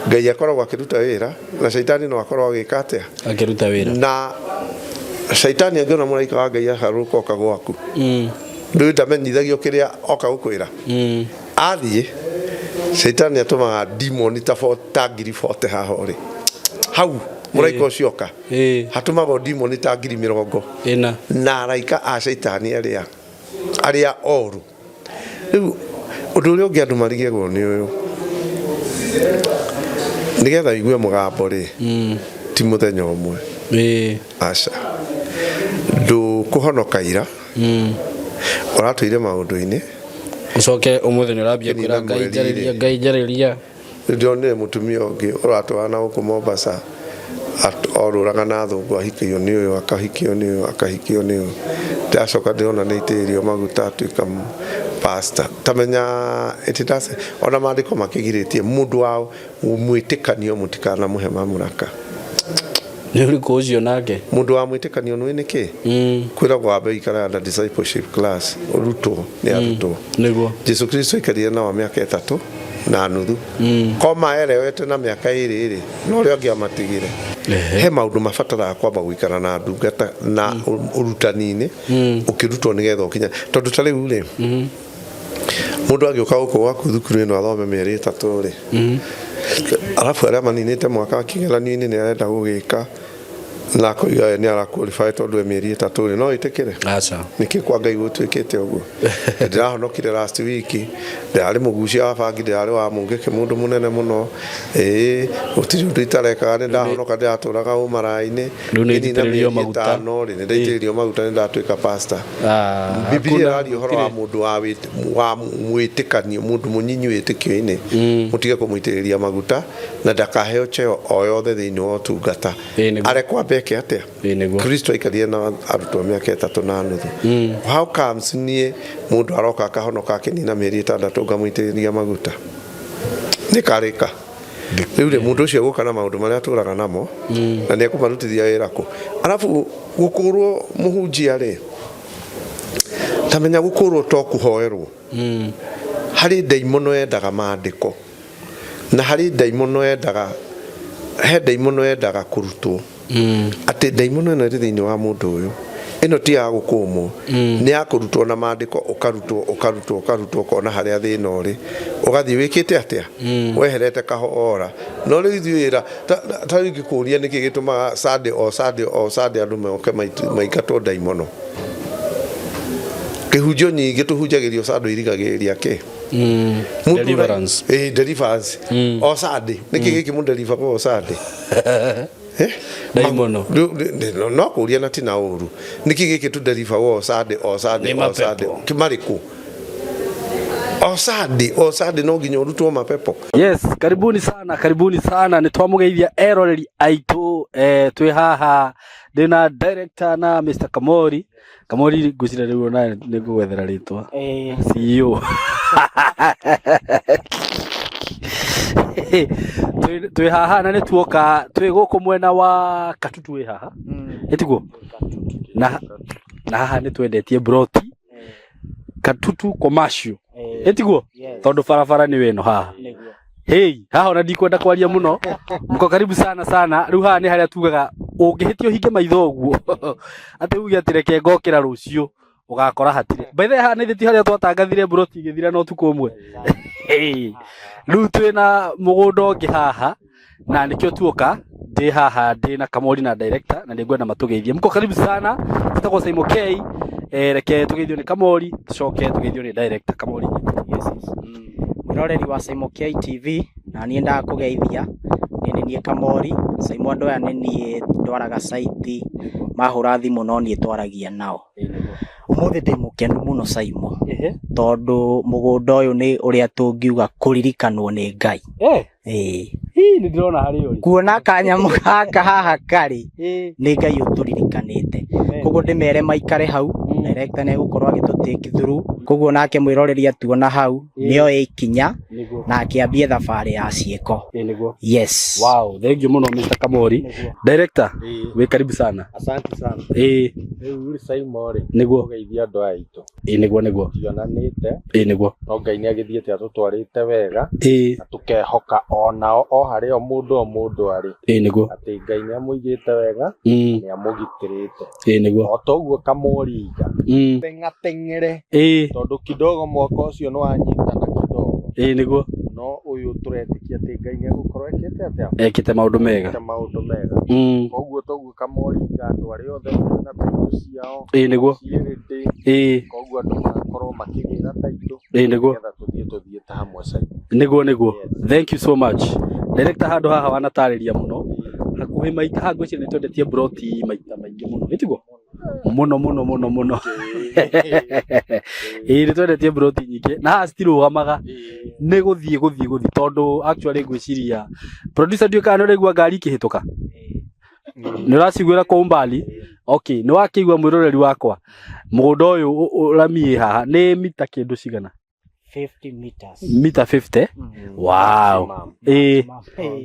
Ngai akoragwo akĩruta wĩra na caitani no akorwo agĩka atĩa? Akĩruta wĩra. Na caitani angĩona mũraika wa Ngai aharũrũka oka gwaku, ndũĩ ndamenyithagio kĩrĩa oka gũkwĩra. Athiĩ caitani atũmaga demon ta 40,000 haha ũrĩ hau mũraika ũcio oka, hatũmagwo demon ta 40,000 na araika a caitani arĩa arĩa oru. Rĩu ũndũ ũrĩa ũngĩ andũ marigagwo nĩ ũyũ, nĩgetha ũigue mũgambo rĩ, ti mũthenya ũmwe, aca. Ndũkũhonoka ira, ũratũire maũndũ-inĩ. Ũcoke ũmũthĩ nĩ ũrambia kwĩra Ngai njarĩria, Ngai njarĩria. Ndĩronire mũtumia ũngĩ ũratwarana na gũkũ Mombasa, orũraga na athũngũ, ahikio nĩ ũyũ, akahikio nĩ ũyũ, akahikio nĩ ũyũ. Ndacoka ndĩrona nĩ aitĩrĩrio maguta atuĩka pastor. Tamenya it does, ona maandĩko makĩgirĩtie mũndũ wa mwĩtĩkanio mũtikanamũhe mamũraka. Nĩ ũrĩkũ ũcio nake? Mũndũ wa mwĩtĩkanio nĩ nĩkĩ? Kwĩragwo wambe ũikare under discipleship class, ũrutwo nĩ arutwo. Nĩguo. Jesu Kristo aikarire nao mĩaka 3.5. Ko maerewete na mĩaka 2 rĩ, no ũrĩa ũngĩ amatigire. He maũndũ mabataraga kwamba gũikara na ndungata na ũrutani-inĩ, ũkĩrutwo nĩgetha ũkinya. Tondũ ta rĩu rĩ, mũndũ angĩũka gũkũ gwaku thukuru ĩno athome mĩeri 3 rĩ, arabu arĩa maninĩte mwaka kĩgeranio-inĩ nĩ arenda gũgĩka na akoiga we nĩ ara qualify tondũ e mĩeri 3 rĩ, no ĩtĩkĩre? Aca. Nĩkĩ kwa Ngai gũtuĩkĩte ũguo? Ndĩrahonokire last week, ndĩrarĩ mũgucia wa bangi, ndĩrarĩ wa mũngĩkĩ, mũndũ mũnene mũno, ĩĩ gũtirĩ ũndũ itarekaga, nĩ ndahonoka, ndĩratũraga ũmaraĩ-inĩ. Rĩu nĩ Ngĩnina aitĩrĩrio mĩeri maguta. 5 rĩ, nĩ ndaitĩrĩrio maguta, nĩ ndatuĩka pastor. Bibilia ĩraria ũhoro wa mũndũ wa mwĩtĩkanio, mũndũ mũnyinyi wĩtĩkio-inĩ, mũtige kũmũitĩrĩria maguta na ndakaheo cheo o yothe thĩinĩ wa ũtungata, arekwo ambe eke atĩa? Kristo aikarire na arutwo mĩaka 3.5. How comes niĩ mũndũ aroka akahonoka akĩnina mĩeri 6 ngamũitĩrĩria maguta? Nĩ karĩka rĩu rĩ, mũndũ ũcio egũka na maũndũ marĩa atũraga namo na nĩ ekũmarutithia wĩra kũ? Arabu gũkũrwo mũhunjia rĩ, tamenya gũkũrwo to kũhoerwo. Harĩ ndaimono yendaga maandĩko, na harĩ ndaimono yendaga, he ndaimono yendaga kũrutwo atĩ ndaimono ĩno ĩrĩ thĩinĩ wa mũndũ ũyũ, ĩno ti ya gũkũmwo, nĩ ya kũrutwo na maandĩko, ũkarutwo ũkarutwo ũkarutwo, ũkona harĩa thĩna ũrĩ, ũgathiĩ wĩkĩte atĩa, weherete kahora. No rĩu ithuĩ wĩra ta rĩu ingĩkũria nĩkĩ gĩtũmaga Sunday o Sunday o Sunday andũ moke maingatwo ndaimono? Kĩhunjio nyingĩ tũhunjagĩrio Sunday irigagĩrĩria kĩ? Deliverance. Deliverance o Sunday. Nĩkĩ gĩkĩ mũndelivagwo o Sunday? Ndaimono. No kũria na tina ũru, nĩkĩ gĩkĩ tũndelivagwo o Sunday o Sunday Nĩ o mapepo. Sunday? Kĩmarĩkũ o Sunday o Sunday no nginya ũrutwo mapepo? Yes, karibuni sana, karibuni sana. Nĩ twamũgeithia eroreri aitũ, twĩ haha ndĩna director na Mr. Kamori. Kamori, ngwĩciria rĩu ona nĩ ngũgwethera rĩtwa CEO. Twĩ haha na nĩ tuoka twĩ gũkũ mwena wa Katutu wĩ haha, ĩtiguo? Na haha nĩ twendetie broti Katutu commercial, ĩtiguo? Tondũ barabara nĩ ĩno haha. Hey, haha ona ndikwenda kwaria mũno. Mko karibu sana sana. Rĩu haha nĩ harĩa tugaga Ũngĩhĩtia ũhinge maitho ũguo atĩ uge atĩ reke ngokĩra rũciũ, ũgakora hatirĩ. By the way, haha nĩ ti harĩa twatangathire mburoti igĩthira na ũtukũ ũmwe. Rĩu twĩna mũgũnda ũngĩ haha na nĩkĩo tuoka ndĩ haha ndĩ na Kamori na director, na nĩngwenda matũgeithie. Mko karibu sana. Tũtagwo Saimo K. Reke tũgeithio nĩ Kamori, tũcoke tũgeithio nĩ director. Kamori. Yes, yes. Mwĩroreri wa Saimo K TV, na niĩ ndakũgeithia. Niĩ nĩ niĩ Kamori. Saimo, andũ aya nĩ niĩ ndwaraga site, mahũra thimũ no niĩ twaragia nao. Ũmũthĩ ndĩ mũkenu mũno Saimo, tondũ mũgũnda ũyũ nĩ ũrĩa tũngiuga kũririkanwo nĩ Ngai. Ĩĩ. Hii nĩ ndĩrona harĩa ũrĩ. Kuona kanyamũ gaka haha karĩ, nĩ Ngai ũtũririkanĩte. Koguo ndĩmere maikare hau, director nĩ egũkorwo agĩtũ take through. Koguo nake mwĩroreri atuona hau, nĩoe ikinya na akĩambie thabarĩ ya ciĩko. Yes. Wow, thank you mũno Mr. Kamori. Director, wĩ karibu sana. Asante sana. Rĩu rĩ Saimo rĩ, Nĩguo. Ũgeithia andũ aya aitũ. Ĩĩ nĩguo nĩguo. Tionanĩte. Ĩĩ nĩguo. No Ngai nĩ agĩthiĩte atũtwarĩte wega. Ĩĩ. Na tũkehoka onao o harĩa o mũndũ o mũndũ arĩ. Ĩĩ nĩguo. Atĩ Ngai nĩ amũigĩte wega. Nĩ amũgitĩrĩte. Ĩĩ nĩguo. O toguo Kamori iga. Teng'ateng'ere. Tondũ kidogo mwaka ũcio nĩ wanyitana kidogo. Ĩĩ nĩguo. No ũyũ tũretĩkia atĩ Ngai nĩ egũkorwo ekĩte atĩa? Ekĩte maũndũ mega. Ekĩte maũndũ mega. Koguo toguo Kamori iga andũ arĩa othe mena taitũ ciao. Ĩĩ nĩguo. Ciĩ ready. Koguo andũ magakorwo makĩgĩra taitũ. Ĩĩ nĩguo. Nĩgetha tũthiĩ tũthiĩte hamwe Saimo. Nĩguo nĩguo. Thank you so much. Director, handũ haha wanatarĩria mũno. Hakuhĩ maita haha ngwĩciria nĩ twendetie mburoti maita maingĩ mũno. Ĩtiguo? Mũno mũno mũno mũno. Ĩĩ nĩ twendetie mburoti nyingĩ na haha citirũgamaga, nĩ gũthiĩ gũthiĩ gũthiĩ, tondũ actually ngwĩciria producer, ndiũĩ kana nĩ ũraigua ngari ikĩhĩtũka, nĩ ũraciguĩra kwa umbali. Okay, nĩ wakĩigua mwĩroreri wakwa, mũgũnda ũyũ ũramiĩ haha nĩ mita kĩndũ cigana? 50 meters. Mita 50. Wow. Ĩĩ.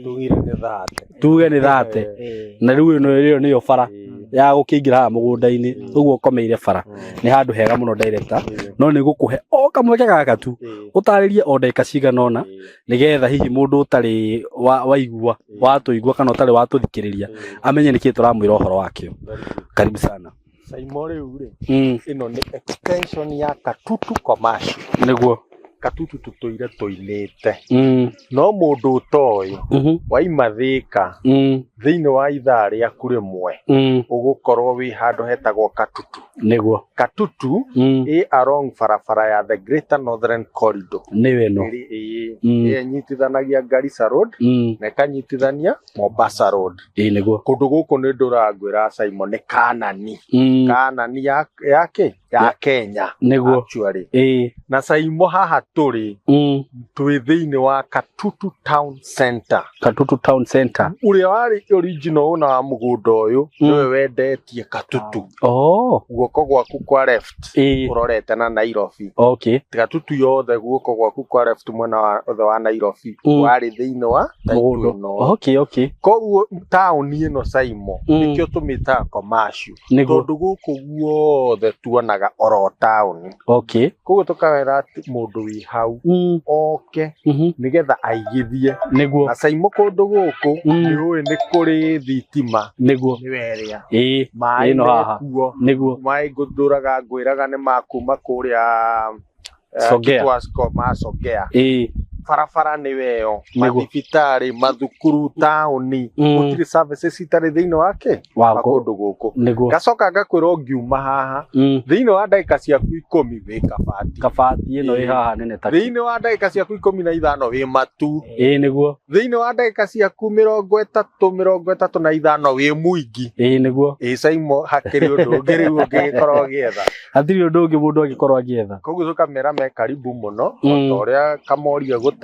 Tugire nĩ 30. Tuge nĩ 30, na rĩu ĩno ĩyo nĩyo bara ya gũkĩingĩra haha mũgũnda-inĩ, ũguo ũkomeire bara. Nĩ handũ hega mũno director, no nĩ gũkũhe o kamweke gaka tu ũtarĩrie o ndagĩka cigana ũna, nĩgetha hihi mũndũ ũtarĩ waigua watũigua kana ũtarĩ watũthikĩrĩria amenye nĩkĩĩ tũramwĩra ũhoro wakĩo. Karibu sana. Saimo, rĩu rĩ, ĩno nĩ extension ya Katutu Commercial. Nĩguo. Katutu tũtũire tũinĩte. No mũndũ ũtoĩ, waima Thĩka, thĩinĩ wa ithaa rĩaku rĩmwe ũgũkorwo wĩ handũ hetagwo Katutu. Nĩguo. Katutu ĩ along barabara ya the Greater Northern Corridor. Nĩyo ĩno. Ĩrĩ ĩĩ ĩnyitithanagia Garissa Road na ĩkanyitithania Mombasa Road. Ĩĩ nĩguo. Kũndũ gũkũ nĩ ndũrangwĩra Simon, nĩ Kanani. Kanani ya ya kĩ ya Kenya. Nĩguo. Actually. Ĩĩ. Na Saimo, haha tũrĩ, twĩ thĩinĩ wa Katutu Town Center. Katutu Town Center. Ũrĩa warĩ original owner wa mũgũnda ũyũ nĩwe wendetie Katutu. Oh. Guoko gwaku kwa left ũrorete na Nairobi. Okay. Katutu yothe guoko gwaku kwa left mwena wa othe wa Nairobi warĩ thĩinĩ wa title Mũgũnda. ĩno. Okay. Koguo taũni ĩno Saimo, nĩkĩo tũmĩtaga commercial. Nĩguo. Tondũ gũkũ guothe tuonaga oro taũni. Okay. Koguo tũkawĩra atĩ mũndũ wĩ hau oke nĩgetha aigithie. Nĩguo. Na Saimo, kũndũ gũkũ nĩ ũĩ nĩ kũrĩ thitima. Nĩguo. Nĩwe ĩrĩa. Ĩĩ. Maĩ Ĩno haha. mekuo. Nĩguo. Maĩ ngũthũraga ngwĩraga nĩ makuma kũrĩa Songea. Kitwasco ma Songea. Ĩĩ. Barabara nĩ weyo, Nĩguo. mathibitarĩ, mathukuru, taũni, gũtirĩ services itarĩ thĩinĩ wake wa kũndũ gũkũ. Nĩguo. Ngacoka ngakwĩra ũngiuma haha, thĩinĩ wa ndagĩka ciaku 10 wĩ Kabati. Kabati ĩno ĩ haha nene ta Thĩinĩ wa ndagĩka ciaku 15 wĩ Matu. Ĩĩ nĩguo. Thĩinĩ wa ndagĩka ciaku 30, 35 wĩ Mwingi. Ĩĩ nĩguo. Ĩ Saimo, hakĩrĩ ũndũ ũngĩ rĩu ũngĩgĩkorwo ũgĩetha? Hatirĩ ũndũ ũngĩ mũndũ angĩkorwo agĩetha. Koguo tũkamera me karibu mũno, o ta ũrĩa Kamori egũtarĩria.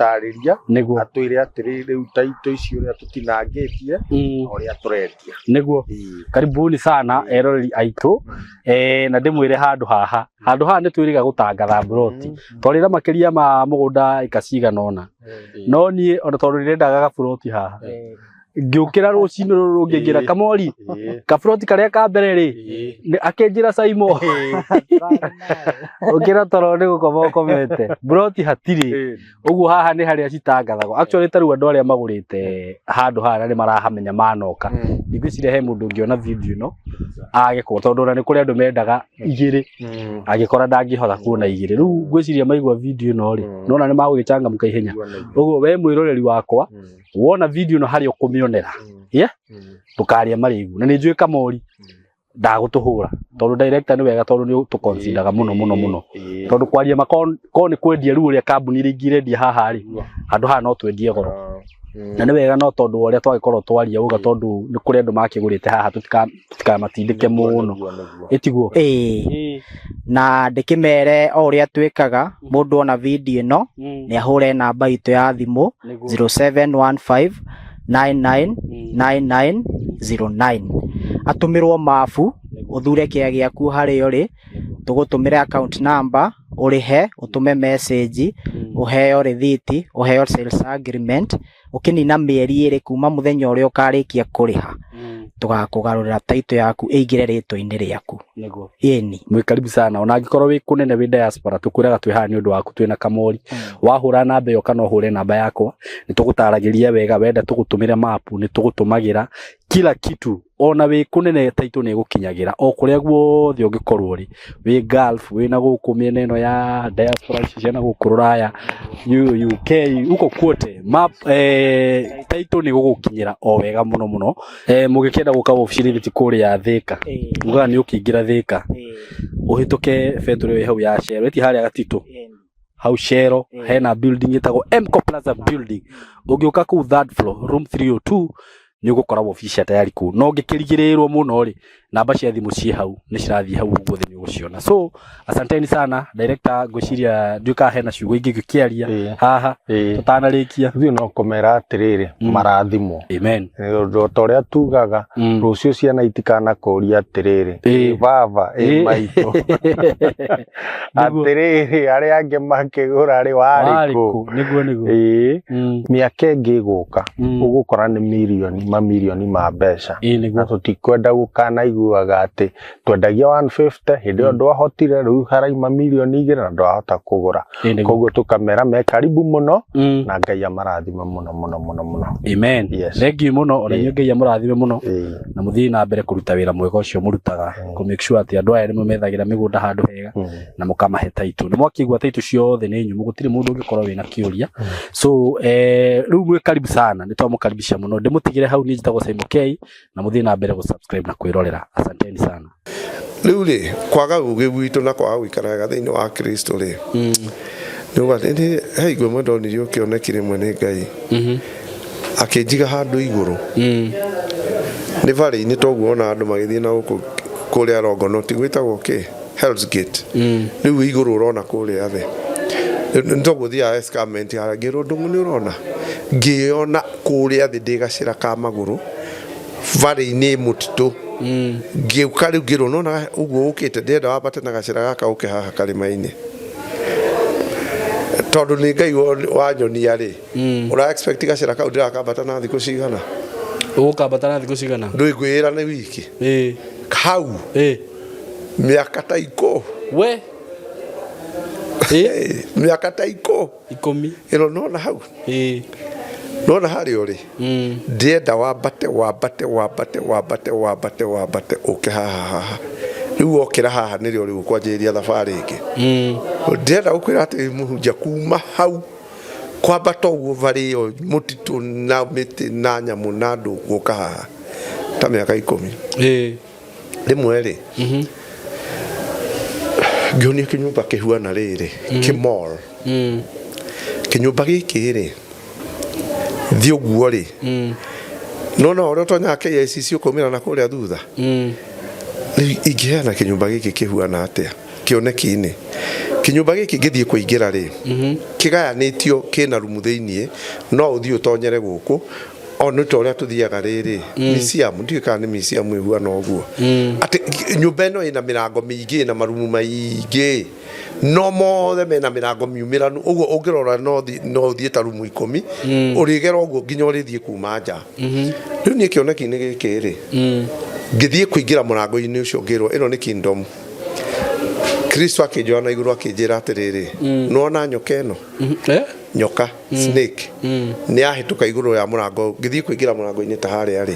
Nĩguo. Atwĩre atĩrĩ, rĩu taitũ ici ũrĩa tũtinangĩtie na ũrĩa tũrendia. Nĩguo. Karibuni sana eroreri aitũ, na ndĩmwĩre handũ haha, handũ haha nĩ twĩrĩga gũtangatha mburoti twarĩra makĩria ma mũgũnda ĩka cigana ũna, no niĩ ona tondũ ndĩrendaga gaburoti haha. Ngĩũkĩra rũcinĩ rũrũ rũngĩ ngĩra Kamori kaburoti karĩa ka mbere rĩ akĩnjĩra Saimo ũkĩra toro nĩ gũkoma ũkomete buroti hatirĩ. Ũguo haha nĩ harĩa citangathagwo. Actually ta rĩu andũ arĩa magũrĩte handũ haha na nĩ marahamenya manoka, ndigwĩciria he mũndũ ũngĩona video ĩno age kuona, tondũ ona nĩ kũrĩ andũ mendaga igĩrĩ, angĩkora ndangĩhota kuona igĩrĩ. Rĩu ngwĩciria maigua video ĩno rĩ, nona nĩ magũgĩcangamũka ihenya. Ũguo we mwĩroreri wakwa, wona video ĩno harĩa ũkũmĩonera, yeah, ndũkarĩe marĩgu. Na nĩ njũĩ Kamori ndagũtũhũra, tondũ director nĩ wega, tondũ nĩ tũconsideraga mũno mũno mũno, tondũ kwaria ma korwo nĩ kwendia rĩu ũrĩa kambuni iria ingĩ irendia haha rĩ, handũ haha no twendie goro. Na nĩ wega, no tondũ wa ũrĩa twagĩkorwo twaria uga, tondũ nĩ kũrĩ andũ makĩgũrĩte haha, tũtikamatindĩke mũno, ĩtiguo? Ĩĩ, na ndĩkĩmere o ũrĩa twĩkaga, mũndũ ona video ĩno nĩ ahũre namba itũ ya thimũ 0715 999909, atũmĩrwo mabu, ũthure kĩa gĩaku harĩa ũrĩ, tũgũtũmĩre account number, ũrĩhe, ũtũme message, ũheo rĩthiti, ũheo sales agreement. Ũkĩnina mĩeri 2 kuma mũthenya ũrĩa ũkarĩkia kũrĩha, tũgakũgarũrĩra title yaku ĩingĩre rĩtwa-inĩ rĩaku. Nĩguo. Ĩni. Mwĩ karibu sana. Ona angĩkorwo wĩ kũnene, wĩ diaspora, tũkwĩraga twĩ haha nĩ ũndũ waku, twĩna Kamori. Wahũra namba ĩyo kana ũhũre namba yakwa, nĩ tũgũtaragĩria wega. Wenda tũgũtũmĩre mapu, nĩ tũgũtũmagĩra kila kitu. Ona wĩ kũnene, title nĩ ĩgũkinyagĩra o kũrĩa guothe ũngĩkorwo ũrĩ, wĩ Gulf, wĩ na gũkũ mĩena ĩno ya diaspora ici cia na gũkũ rũraya, UK, huko kwote, map title nĩ gũgũkinyĩra o wega mũno mũno. Mũgĩkĩenda gũka wabici ti kũrĩa Thĩka, ugaga nĩ ũkĩingĩra Thĩka, ũhĩtũke betũrĩ ĩyo ĩ hau ya Shell, ĩti harĩa Gatitũ hau Shell, hena building ĩtagwo Mco Plaza building. Ũngĩũka kũu third floor, room 302, nĩ ũgũkora wabici cia tayari kũu. No ũngĩkĩrigĩrĩrwo mũno rĩ, namba cia thimũ ciĩ hau, nĩ cirathiĩ hau ũguo thĩ, nĩ ũgũciona. So asanteni sana director, ngwĩciria ndiũĩ kana hena ciugo ingĩ ngĩkĩaria haha tũtanarĩkia. Ithuĩ no kũmera atĩrĩrĩ, marathimwo. Amen. Ũndũ ta ũrĩa tugaga, rũciũ ciana itikanakũria atĩrĩrĩ, ĩ baba, ĩ maitũ, atĩrĩrĩ, arĩa angĩ makĩgũra rĩ, warĩ kũ? Nĩguo, nĩguo. Ĩĩ, mĩaka ĩngĩ ĩgũka, ũgũkora nĩ mirioni mamirioni ma mbeca, na tũtikwenda gũkanaiguaga atĩ twendagia 150 hĩndĩ ĩyo ndwahotire, rĩu haraima mirioni 2 na ndwahota kũgũra. Koguo tũkamera me karibu mũno, na Ngai amarathime mũno mũno mũno mũno. Amen. Yes. Thank you mũno, ona inyuĩ Ngai amũrathime mũno na mũthiĩ na mbere kũruta wĩra mwega ũcio mũrutaga, kũ make sure atĩ andũ aya nĩ methagĩra mĩgũnda handũ hega na mũkamahe title. Nĩ mwakĩigua title ciothe nĩ nyũmũ, gũtirĩ mũndũ ũngĩkorwo wĩna kĩũria. So rĩu mwĩ karibu sana, nĩ twamũkaribisha mũno. Ndĩmũtigĩre hau, niĩ njĩtagwo Simon K, na mũthiĩ na mbere gũ-subscribe na kwĩrorera. Asanteni sana. Rĩu rĩ, kwaga ũgĩ gwitũ na kwaga gũikara wega thĩinĩ wa Kristo rĩ, nĩ uga nĩ he igwe ĩmwe ndonirio kĩoneki rĩmwe nĩ Ngai, akĩnjiga handũ igũrũ nĩ barĩ-inĩ toguo, ona andũ magĩthiĩ na gũkũ kũrĩa Longonot gwĩtagwo kĩ, Hell's Gate. Rĩu wĩ igũrũ ũrona kũrĩa thĩ, nĩ toguo thiaga escarpment harĩa, ngĩrwo, "Ndũng'ũ, nĩ ũrona?" Ngĩona kũrĩa thĩ ndĩ gacĩra ka magũrũ barĩ-inĩ mũtitũ. Ngĩũka rĩu ngĩrwo, "Nona ũguo ũkĩte, ndĩrenda wambate na gacĩra gaka ũke haha karĩma-inĩ." Tondũ nĩ Ngai wanyonia rĩ, ũra expect gacĩra kau ndĩrakambata na thikũ cigana? Ũgũkambata na thikũ cigana? Ndũĩ ngwĩra nĩ wiki hau, mĩaka ta ikũ we mĩaka ta ikũ 10. Ĩro nona hau, nona harĩa ũrĩ, ndĩrenda wambate, wambate, wambate, wambate, wambate, wambate ũke haha. Haha rĩu wokĩra haha nĩrĩo rĩu ũkwanjĩrĩria thabarĩ ĩngĩ. Ndĩrenda gũkwĩra atĩ mũhunjia, kuma hau kwambata ũguo barĩ ĩyo mũtitũ na mĩtĩ na nyamũ na andũ gũka haha ta mĩaka 10. Rĩmwe rĩ, ngĩonio kĩnyũmba kĩhuana rĩrĩ, kĩmall. Kĩnyũmba gĩkĩ rĩ, thiĩ ũguo rĩ, nona ũrĩa ũtonyaga KICC ũkaumĩra na kũrĩa thutha. Rĩu ingĩheana kĩnyũmba gĩkĩ kĩhuana atĩa kĩoneki-inĩ? Kĩnyũmba gĩkĩ ngĩthiĩ kũingĩra rĩ, kĩgayanĩtio, kĩna rumu thĩiniĩ, no ũthiĩ ũtonyere gũkũ. O nĩ ta ũrĩa tũthiaga rĩrĩ museum, ndiũĩ kana nĩ museum ĩhuana ũguo, atĩ nyũmba ĩno ĩna mĩrango mĩingĩ, ĩna marumu maingĩ, no mothe mena mĩrango miumĩranu ũguo. Ũngĩrora no ũthiĩ ta rumu 10, ũrĩgera ũguo nginya ũrĩthiĩ kuma nja. Rĩu niĩ kĩoneki-inĩ gĩkĩ rĩ, ngĩthiĩ kũingĩra mũrango-inĩ ũcio, ngĩrwo ĩno nĩ kingdom. Kristo akĩnjoya na igũrũ, akĩnjĩra atĩrĩrĩ, nĩwona nyoka ĩno, nyoka snake nĩ yahĩtũka igũrũ ya mũrango. Ngĩthiĩ kũingĩra mũrango-inĩ ta harĩa rĩ,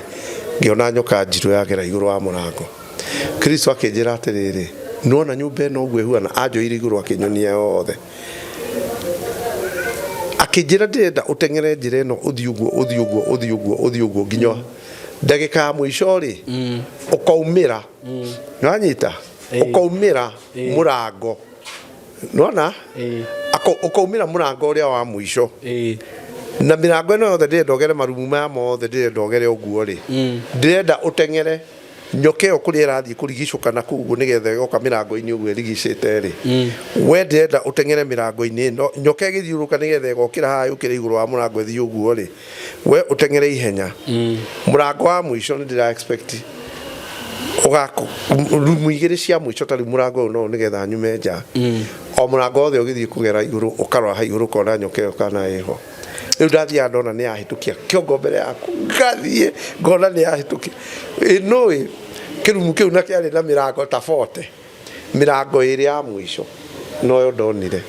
ngĩona nyoka njirũ yagera igũrũ wa mũrango. Kristo akĩnjĩra atĩrĩrĩ, nĩwona nyũmba ĩno ũguo ĩhuana? Anjoire igũrũ, akĩnyonia yothe, akĩnjĩra ndĩrenda ũteng'ere njĩra ĩno, ũthiĩ ũguo, ũthiĩ ũguo, ũthiĩ ũguo, ũthiĩ ũguo, nginya ndagĩka ya mũico rĩ, ũkaumĩra. Nĩwanyita? Ũkaumĩra mũrango, nĩwona? Ũkaumĩra mũrango ũrĩa wa mũico, na mĩrango ĩno yothe ndĩrenda ũgere, marumu maya mothe ndĩrenda ũgere ũguo rĩ, ndĩrenda ũteng'ere nyoka ĩyo kũrĩa ĩrathiĩ kũrigicũka na kũu ũguo, nĩgetha ĩgoka mĩrango-inĩ ũguo ĩrigicĩte rĩ, we ndĩrenda ũteng'ere mĩrango-inĩ ĩno nyoka ĩgĩthiũrũrũka, nĩgetha ĩgokĩra haha, yũkĩre igũrũ wa mũrango, ĩthiĩ ũguo rĩ, we ũteng'ere ihenya. Mũrango wa mũico nĩ ndĩra expect ũgakũ rumu igĩrĩ cia mũico, ta rĩu mũrango ũyũ no nĩgetha nyume nja. O mũrango wothe ũgĩthiĩ kũgera igũrũ, ũkarora ha igũrũ, ũkona nyoka ĩyo kana ĩho. Rĩu ndathiaga ndona nĩ yahĩtũkia kĩongo mbere yaku, ngathiĩ ngona nĩ yahĩtũkia. Nũĩ kĩrumu kĩu na kĩarĩ na mĩrango ta 40, mĩrango ĩrĩ ya mũico noyo ndonire.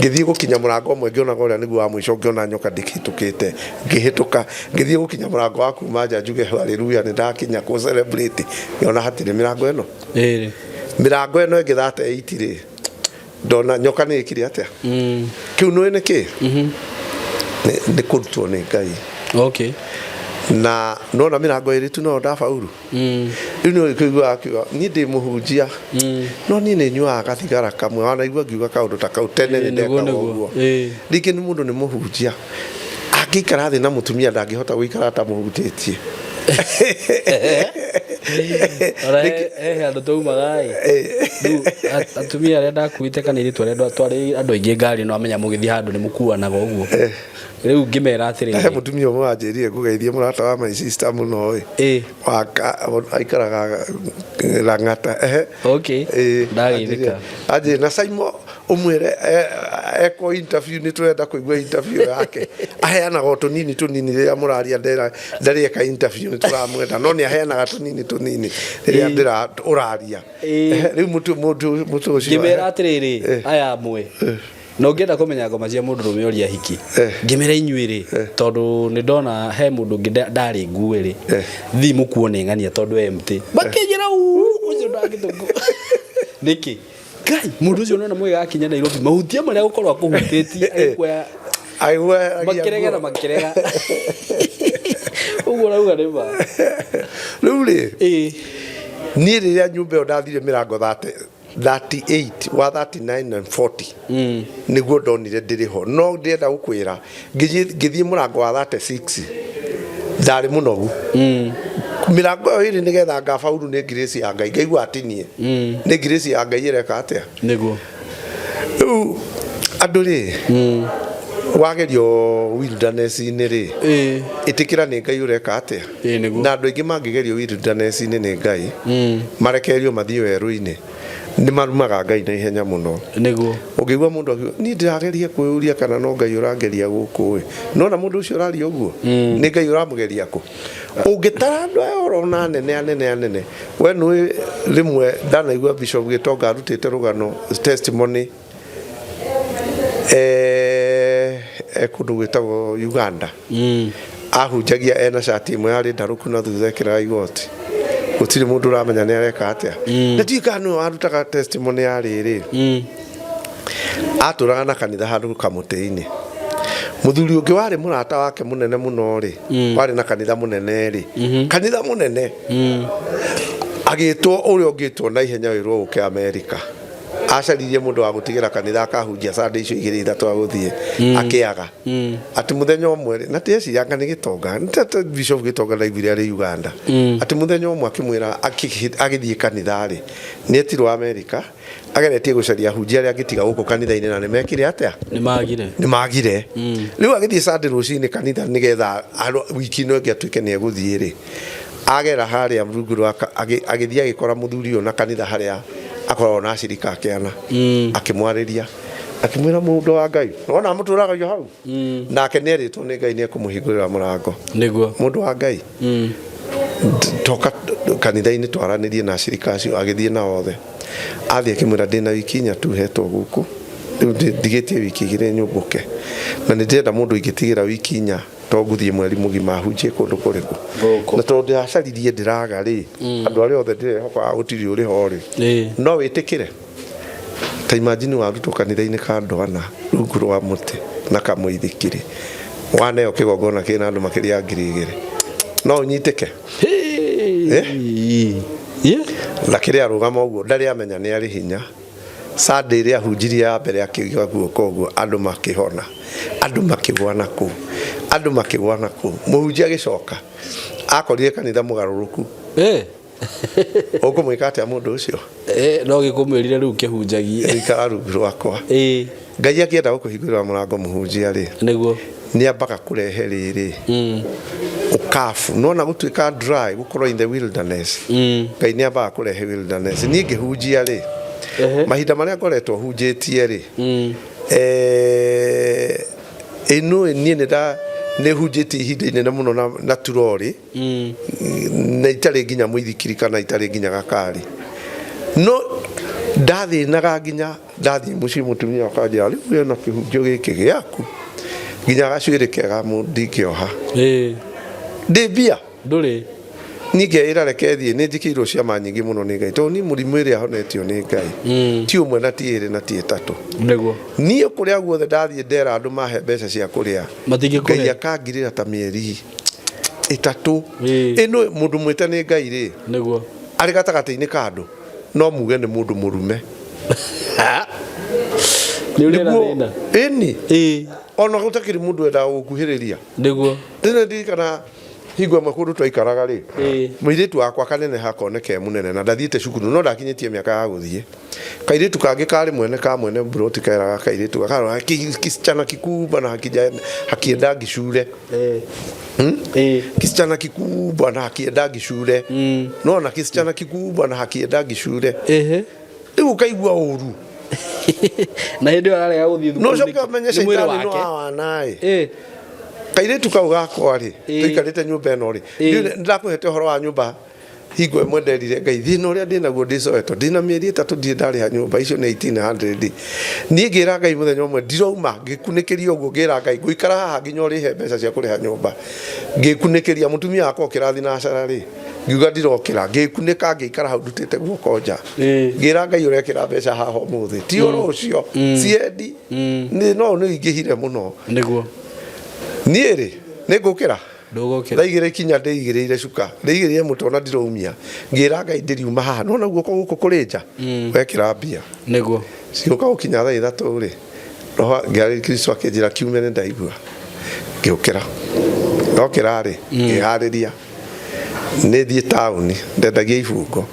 Ngĩthiĩ gũkinya mũrango ũmwe, ngĩonaga ũrĩa nĩguo wa mũico, ngĩona nyoka ndĩkĩhĩtũkĩte, ngĩhĩtũka. Ngĩthiĩ gũkinya mũrango wa kuma nja, njuge haleluya, nĩ ndakinya kũ celebrate, ngĩona hatirĩ mĩrango ĩno. Mĩrango ĩno ĩngĩ 38 rĩ, ndona nyoka nĩ ĩkire atĩa? Kĩu nũĩ nĩ kĩ? Nĩ kũrutwo nĩ Ngai. Na nona mĩrango ĩrĩ tu noyo ndabauru. Rĩu nĩ ũkĩigua akiuga niĩ ndĩ mũhunjia, no niĩ nĩ nyuaga gathigara kamwe. Wanaigua ngiuga kaũndũ ta kau tene? Nĩ ndekaga ũguo. Rĩngĩ nĩ mũndũ nĩ mũhunjia, angĩikara thĩ na mũtumia ndangĩhota gũikara atamũhutĩtie. Ona he handũ twaumaga ĩ, rĩu atumia arĩa ndakuĩte kana airĩtu arĩa twarĩ andũ aingĩ ngari, no amenya mũgĩthiĩ handũ nĩ mũkuanaga ũguo. Rĩu ngĩmera He atĩrĩrĩ, mũtumia ũmwe wanjĩrire ngũgeithie, mũrata wa my sister mũno ĩ, aikaraga Lang'ata, ehe. Ndageithĩka. Anjĩrire na Saimo ũmwĩre ekwo interview, nĩ tũrenda kũigua interview yake. Aheanaga o tũnini tũnini rĩrĩa mũraria, ndarĩ eka interview, nĩ tũramwenda, no nĩ aheanaga tũnini tũnini rĩrĩa ndĩra ũraria. Ehe, rĩu mũtu ũcio Ngĩmera atĩrĩrĩ, aya amwe na ũngĩenda kũmenya ngoma cia mũndũrũme ũrĩa hiki, ngĩmera inyuĩ rĩ, tondũ nĩ ndona he mũndũ ũngĩ ndarĩ ngue rĩ, thi mũkuo nĩ ng'ania tondũ e mtĩ makĩnjĩra, "Uu, ũcio ndangĩtũkua nĩkĩ ngai mũndũ ũcio nona mũgĩgakinya Nairobi mahutia marĩa gũkorwo akũhutĩtie agĩkuoya." Makĩrega na makĩrega ũguo ũrauga nĩ ma. Rĩu rĩ, niĩ rĩrĩa nyũmba ĩyo ndathire mĩrango 30, 38 wa 39 and 40 nĩguo ndonire ndĩrĩ ho, no ndĩrenda gũkwĩra ngĩthiĩ mũrango wa 36 ndarĩ mũnogu. Mĩrango ĩyo ĩrĩ nĩgetha ngabauru nĩ grace ya Ngai, ngaigua atinie nĩ grace ya Ngai ĩreka atĩa. Rĩu andũ rĩ, wagerio wilderness-inĩ rĩ, ĩtĩkĩra nĩ Ngai ũreka atĩa. Na andũ aingĩ mangĩgerio wilderness-inĩ nĩ Ngai, marekererio mathiĩ werũ-inĩ, nĩ marumaga Ngai na ihenya mũno. Ũngĩigua mũndũ akiuga niĩ ndĩrageria kwĩyũria kana no Ngai ũrangeria gũkũ ĩ, nona mũndũ ũcio ũraria ũguo nĩ Ngai ũramũgeria kũ? Ũngĩtara andũ aya ũrona anene anene anene, we nũĩ rĩmwe ndanaigua Bishop Gĩtonga arutĩte rũgano, testimony, kũndũ gwĩtagwo Uganda, ahunjagia ena cati ĩmwe yarĩ ndarũku na thutha ekĩraga igoti, gũtirĩ mũndũ ũramenya nĩ areka atĩa. Na ndiũĩ kana nĩwe warutaga testimony ya rĩrĩ, atũraga na kanitha handũ kamũtĩ-inĩ. Mũthuri ũngĩ warĩ mũrata wake mũnene mũno rĩ, warĩ na kanitha mũnene rĩ, kanitha mũnene, agĩtwo ũrĩa ũngĩtwo na ihenya wĩrwo ũke Amerika. Acaririe mũndũ wa gũtigĩra kanitha akahunjia Sunday icio igĩrĩ ithatũ agũthiĩ, akĩaga. Atĩ mũthenya ũmwe rĩ, na tiecirianga nĩ gĩtonga, nĩ ta Bishop Gĩtonga ndaiguire arĩ Uganda. Atĩ mũthenya ũmwe akĩmwĩra agĩthiĩ kanitha rĩ, nĩ etirwo Amerika ageretie gũcaria ahunjia arĩa angĩtiga gũkũ kanitha-inĩ na nĩ mekire atĩa? Nĩ magire. Nĩ magire. Rĩu agĩthiĩ Sunday rũcinĩ kanitha nĩgetha wiki ĩno ĩngĩ atuĩke nĩ egũthiĩ rĩ, agera harĩa rungu rwa agĩthiĩ agĩkora mũthuri ũyũ na kanitha harĩa akoragwo na acirika ake ana. Akĩmwarĩria akĩmwĩra, mũndũ wa Ngai, wona mũtũragagio hau nake nĩ erĩtwo nĩ Ngai nĩ ekũmũhingũrĩra mũrango. Nĩguo. Mũndũ wa Ngai, toka kanitha-inĩ twaranĩrie na acirika acio. Agĩthiĩ nao othe, athiĩ akĩmwĩra, ndĩna wiki inya tu hetwo gũkũ rĩu, ndigĩtie wiki igĩrĩ nyũmbũke, na nĩ ndĩrenda mũndũ ingĩtigĩra wiki inya to ngũthiĩ mweri mũgima hunjie kũndũ kũrĩkũ, na tondũ ndĩracaririe ndĩraga rĩ, andũ arĩa othe ndĩrehoka gũtirĩ ũrĩ ho rĩ, no wĩtĩkĩre? Ta imagine warutwo kanitha-inĩ ka andũ ana rungu rwa mũtĩ na kamũithikiri, waneo kĩgongona kĩna andũ makĩria ya 2000, no ũnyitĩke? Eh? Na kĩrĩa arũgama ũguo ndarĩ amenya nĩ arĩ hinya. Sunday ĩrĩa ahunjirie ya mbere, akĩiga guoko ũguo, andũ makĩhona, andũ makĩgwa na kũu, andũ makĩgwa na kũu. Mũhunjia agĩcoka akorire kanitha mũgarũrũku. Ũkũmwĩka atĩa mũndũ ũcio? No gĩkũmwĩrire rĩu kĩhunjagie. Ikara rungu rwakwa. Ngai akĩenda gũkũhingũrĩra mũrango, mũhunjia rĩ, nĩguo nĩ ambaga kũrehe rĩrĩ ũkabu nona gũtuĩka dry, gũkorwo in the wilderness. Ngai nĩ ambaga kũrehe wilderness. Niĩ ngĩhunjia rĩ, mahinda marĩa ngoretwo hunjĩtie rĩ, ĩno niĩ nĩ nda nĩ hunjĩtie ihinda inene mũno na turori na itarĩ nginya mũithikiri kana itarĩ nginya gakari, no ndathĩnaga nginya ndathiĩ mũciĩ mũtumia akanjĩra, rĩu we na kĩhunjio gĩkĩ gĩaku nginya gacuĩrĩ kega ndingĩoha ndĩ mbia. Ndũrĩ. Niĩ ngeĩra reke thiĩ, nĩ njĩkĩirwo ciama nyingĩ mũno nĩ Ngai, tondũ niĩ mũrimũ ĩrĩa honetio nĩ Ngai ti ũmwe na ti ĩrĩ na ti ĩtatũ. Nĩguo. Niĩ kũrĩa guothe ndathiĩ ndera andũ mahe mbeca cia kũrĩa, Matingĩkũhe. Ngai akangirĩra ta mĩeri ĩtatũ. Ĩno mũndũ mwĩte nĩ Ngai rĩ, nĩguo arĩ gatagatĩ-inĩ ka andũ no muge nĩ mũndũ mũrume. Nĩ ũrĩ na thĩna. Ĩni ona gũtakĩrĩ mũndũ wendaga gũkuhĩrĩria. Nĩguo. Ndĩna ndirikana hingo ĩmwe kũndũ twaikaraga rĩ, mũirĩtu wakwa kanene hakoneke mũnene na ndathiĩte cukuru no ndakinyĩtie mĩaka ya gũthiĩ. Kairĩtu kangĩ karĩ mwene ka mwene mburoti keraga kairĩtu gakarora kisichana kikubwa na hakiendangi shule. Kisichana kikubwa na hakiendangi shule. Nona kisichana kikubwa na hakiendangi shule, rĩu ũkaigua ũru. Na hĩndĩ ĩyo ararega gũthiĩ No thukuru ũcoke ũmenye nĩ mwĩrĩ caitani no wake. awanaĩ kairĩtu kau gakwa rĩ, tũikarĩte nyũmba ĩno rĩ, ndakũhete ũhoro wa nyũmba hingo ĩmwe nderire Ngai thĩna ũrĩa ndĩnaguo ndĩ Soweto, ndĩna mĩeri 3 ndirĩ ndarĩha nyũmba, icio nĩ 1800. Niĩ ngĩra Ngai mũthenya ũmwe ndirauma, ngĩkunĩkĩria ũguo, ngĩra Ngai ngũikara haha nginya ũrĩhe mbeca cia kũrĩha nyũmba. Ngĩkunĩkĩria mũtumia wakwa okĩra thinacara rĩ, ngiuga ndirokĩra, ngĩkunĩka, ngĩikara hau ndutĩte guoko nja, ngĩra Ngai ũrekĩra mbeca haha ũmũthĩ ti ũro ũcio ciendi nĩ no nĩ ingĩhire mũno. Nĩguo. Niĩ rĩ, nĩ ngũkĩra. Ndũgũkĩra. Thaa igĩrĩ kinya ndĩigĩrĩire cuka, ndĩigĩrĩire mũtwe na ndiraumia, ngĩra Ngai ndĩriuma haha nona guoko gũkũ kũrĩ nja wekĩra mbia. Nĩguo. Cigũka gũkinya thaa 3 rĩ, roho ngĩarĩ Kristo akĩnjĩra kiume, nĩ ndaigua ngĩũkĩra, ndokĩra rĩ, ngĩharĩria nĩ thiĩ taũni ndendagia ibungo.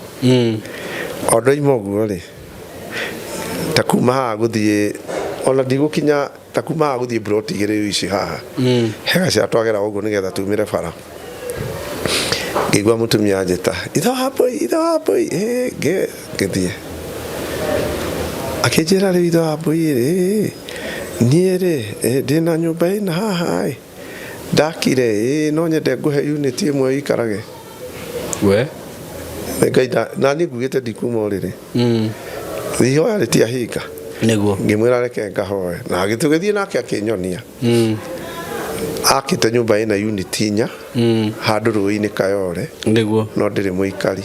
O ndoima ũguo rĩ, ta kuma haha gũthiĩ ona ndigũkinya, ta kuma haha gũthiĩ mburoti igĩrĩ ici haha he gacĩra twagera ũguo nĩgetha tumĩre bara, ngĩigua mũtumia anjĩta, "Ithe wa mbũi, ithe wa mbũi." Ĩ, ngĩthiĩ akĩnjĩra, "Rĩu ithe wa mbũi rĩ, niĩ rĩ, ndĩna nyũmba ĩna haha ĩ ndakire, ĩ no nyende ngũhe unit ĩmwe ũikarage." We. Nĩ Ngai na niĩ ngugĩte ndikuma ũrĩrĩ, ihoya rĩtiahinga. Nĩguo. Ngĩmwĩra reke ngahoe na tũgĩthiĩ nake akĩnyonia akĩte nyũmba ĩna unit inya handũ rũĩ-inĩ Kayore. Nĩguo. No ndĩrĩ mũikari.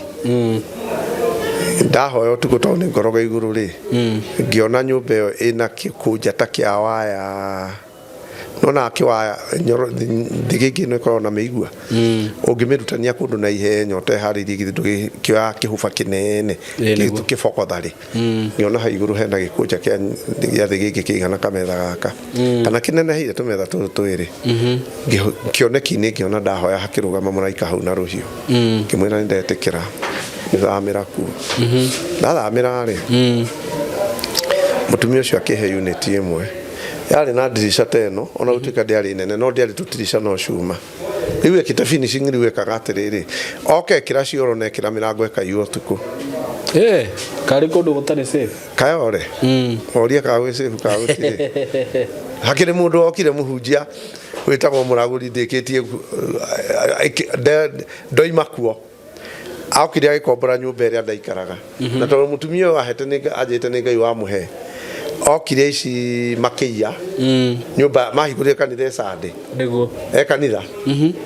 Ndahoya ũtukũ tondũ nĩ ngoroga igũrũ rĩ, ngĩona nyũmba ĩyo ĩna kĩkũnja ta kĩa waya Nona kĩwaya thĩgĩngĩ ĩno ĩkoragwo na mĩigua, ũngĩmĩrutania kũndũ na ihenya ũteharĩirie, githĩ ndũgĩkĩoya kĩhuba kĩnene Ĩĩ, nĩguo. kĩbokotha rĩ, ngĩona hau igũrũ hena gĩkũnja gĩa thĩgĩngĩ kĩigana kametha gaka kana kĩneneheire tũmetha tũtũ twĩrĩ. Kĩoneki-inĩ ngĩona ndahoya hakĩrũgama mũraika hau na rũhiũ, ngĩmwĩra nĩ ndetĩkĩra, nĩthamĩra kuo. Ndathamĩra rĩ, mũtumia ũcio akĩhe unit ĩmwe yarĩ na ndirica ta ĩno, ona gũtuĩka ndĩarĩ nene, no ndĩarĩ tũtirica no cuma. Rĩu ĩkĩte finishing, rĩu ĩkaga atĩrĩrĩ, oka ĩkĩra cioro na ĩkĩra mĩrango ĩkaiywo ũtukũ. Eh, karĩ kũndũ gũtarĩ safe. Kayore oria kana gwĩ safe kana gũtirĩ. Hakĩrĩ mũndũ wokire mũhunjia wĩtagwo mũragũri, ndĩkĩtie ndoima kuo, okire agĩkombora nyũmba ĩrĩa ndaikaraga. Na tondũ mũtumia ũyũ ahete nĩ anjĩte nĩ Ngai wamũhe, okire ici makĩiya nyũmba, mahingũrire kanitha ĩcandĩ. Nĩguo. E kanitha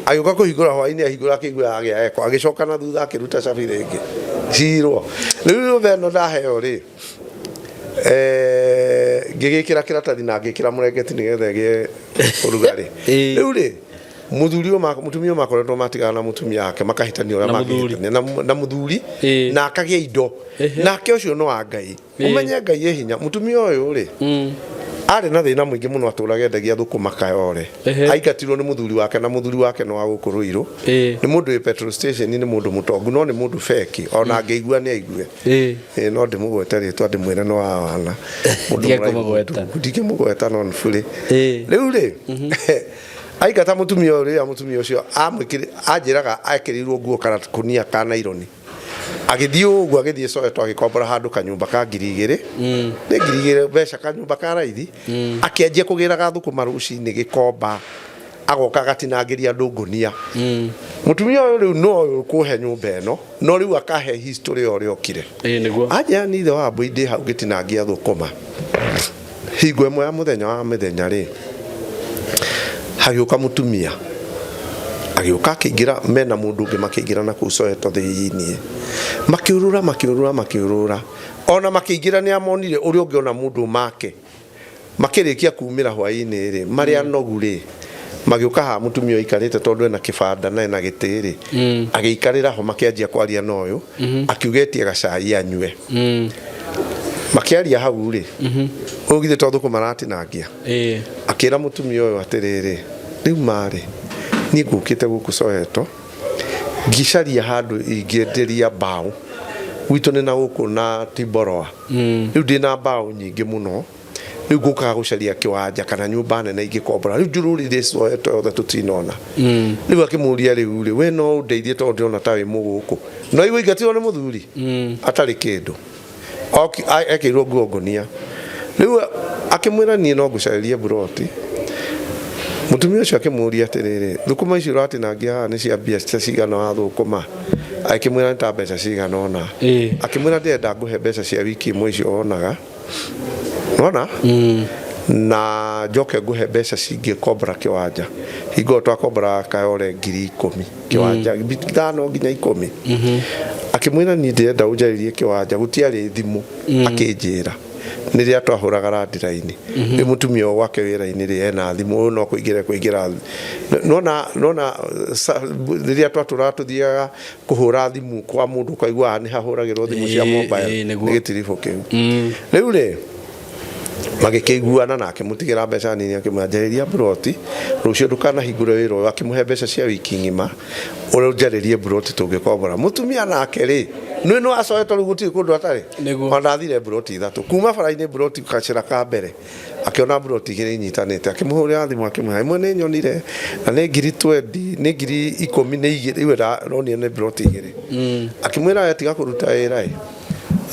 agĩũka kũhingũra hwainĩ, ahingũra akĩigua agĩa eko, agĩcoka na thutha akĩruta cabi rĩngĩ cirwo. Rĩu nyũmba ĩno ndaheo rĩ, ngĩgĩkĩra kĩratathi na ngĩkĩra mũrengeti nĩgetha ĩgĩe ũrugarĩ. Rĩu rĩ, mũthuri ũyũ mũtumia ũyũ makoretwo matigana na mũtumia wake, makahĩtania ũrĩa Na mũthuri. mangĩhĩtania na mũthuri na akagĩa indo nake ũcio no wa Ngai. Ũmenye Ngai ĩ hinya. Mũtumia ũyũ rĩ, arĩ na thĩna mũingĩ mũno, atũraga endagia thũkũma Kayore. Aingatirwo nĩ mũthuri wake, na mũthuri wake nĩ wa gũkũ Rũirũ, nĩ mũndũ wĩ petrol station, nĩ mũndũ mũtongu, no nĩ mũndũ feki, ona angĩigua nĩ aigue. Ĩĩ, no ndĩmũgwete rĩtwa ndĩmwĩre nĩ wa wana mũndũ Tiga mũraihu. kũmũgweta. Ndingĩmũgweta, no nĩ burĩ. Rĩu rĩ, aingata mũtumia ũyũ, rĩrĩa mũtumia ũcio anjĩraga ekĩrĩirwo nguo karakũnia ka naironi, agĩthiĩ ũguo, agĩthiĩ Soweto, agĩkombora handũ kanyũmba ka 2000, nĩ 2000 mbeca, kanyũmba ka raithi. Akĩanjia kũgĩraga thũkũma rũcinĩ gĩkomba, agoka agatinangĩria andũ ngũnia. Mũtumia ũyũ rĩu no ũyũ kũhe nyũmba ĩno, no rĩu akahe history ya ũrĩa okire. Ĩĩ nĩguo. Anjĩra nĩ ithe wa mbũi, ndĩ hau ngĩtinangia thũkũma hingo ĩmwe ya mũthenya wa mĩthenya rĩ, hagĩũka mũtumia, agĩũka akĩingĩra mena mũndũ ũngĩ, makĩingĩra na kũu Soweto thĩiniĩ, makĩũrũra makĩũrũra makĩũrũra, ona makĩingĩra nĩ amonire ũrĩa ũngĩona mũndũ make. Makĩrĩkia kumĩra hwaĩ-inĩ rĩ, marĩ anogu rĩ, magĩũka haha mũtumia ũyũ aikarĩte, tondũ ena kĩbanda na ena gĩtĩ rĩ, agĩikarĩra ho, makĩanjia kwaria na ũyũ, akiuga etie gacai anyue. Makĩaria hau rĩ, ũyũ githĩ to thũkũma aratinangia, akĩra mũtumia ũyũ atĩrĩrĩ, rĩu marĩ niĩ ngũkĩte gũkũ Soweto ngĩcaria handũ ingĩenderia mbaũ, gwitũ nĩ na gũkũ na Timboroa, rĩu ndĩna mbaũ nyingĩ mũno, rĩu ngũkaga gũcaria kĩwanja kana nyũmba nene ingĩkombora, rĩu njũrũrire Soweto yothe tũtinona. Rĩu akĩmũria, rĩu rĩ, we no ũndeithie tondũ ndĩrona ta wĩ mũgũkũ, no igua ingatirwo nĩ mũthuri atarĩ kĩndũ. Ekĩrirwo nguo ngũnia. Rĩu akĩmwĩra, niĩ no ngũcarĩrie mburoti. Mũtumia ũcio akĩmũria atĩrĩrĩ, thũkũma icio ũratinangia haha nĩ cia mbia cia cigana wa thũkũma? Akĩmwĩra nĩ ta mbeca cigana ũna. Akĩmwĩra, ndĩrenda ngũhe mbeca cia wiki ĩmwe icio wonaga wona, na njoke ngũhe mbeca cingĩkombora kĩwanja. Hingo ĩyo twakomboraga Kayore 10,000 kĩwanja, 5 nginya 10. Akĩmwĩra, niĩ ndĩrenda ũnjarĩrie kĩwanja. Gũtiarĩ thimũ. Akĩnjĩra nĩrĩa twahũraga landline. Rĩu mũtumia ũyũ gwake wĩra-inĩ rĩ, ena thimũ, ũyũ no kũingĩra kũingĩra nona nona rĩrĩa twatũraga tũthiaga kũhũra thimũ kwa mũndũ, ũkaigua haha nĩ hahũragĩrwo thimũ cia mobile. Nĩguo. Nĩ gĩtiribũ kĩu. Rĩu rĩ, magĩkĩiguana na akĩmũtigĩra mbeca nini, akĩmwĩra, njarĩria mburoti rũciũ, ndũkanahingũre wĩra ũyũ. Akĩmũhe mbeca cia wiki ng'ima, ũrĩa ũnjarĩrie mburoti tũngĩkombora. Mũtumia nake rĩ, nĩ no acoete rĩu, gũtirĩ kũndũ atarĩ. Ona ndathire mburoti ithatũ kuma bara-inĩ, mburoti gacĩra ka mbere, akĩona mburoti igĩrĩ inyitanĩte, akĩmũhũrĩra thimũ, akĩmwĩra, ĩmwe nĩ nyonire na nĩ 20,000, nĩ 12,000, iwe ndonire nĩ mburoti igĩrĩ. Akĩmwĩra, we tiga kũruta wĩra ĩ,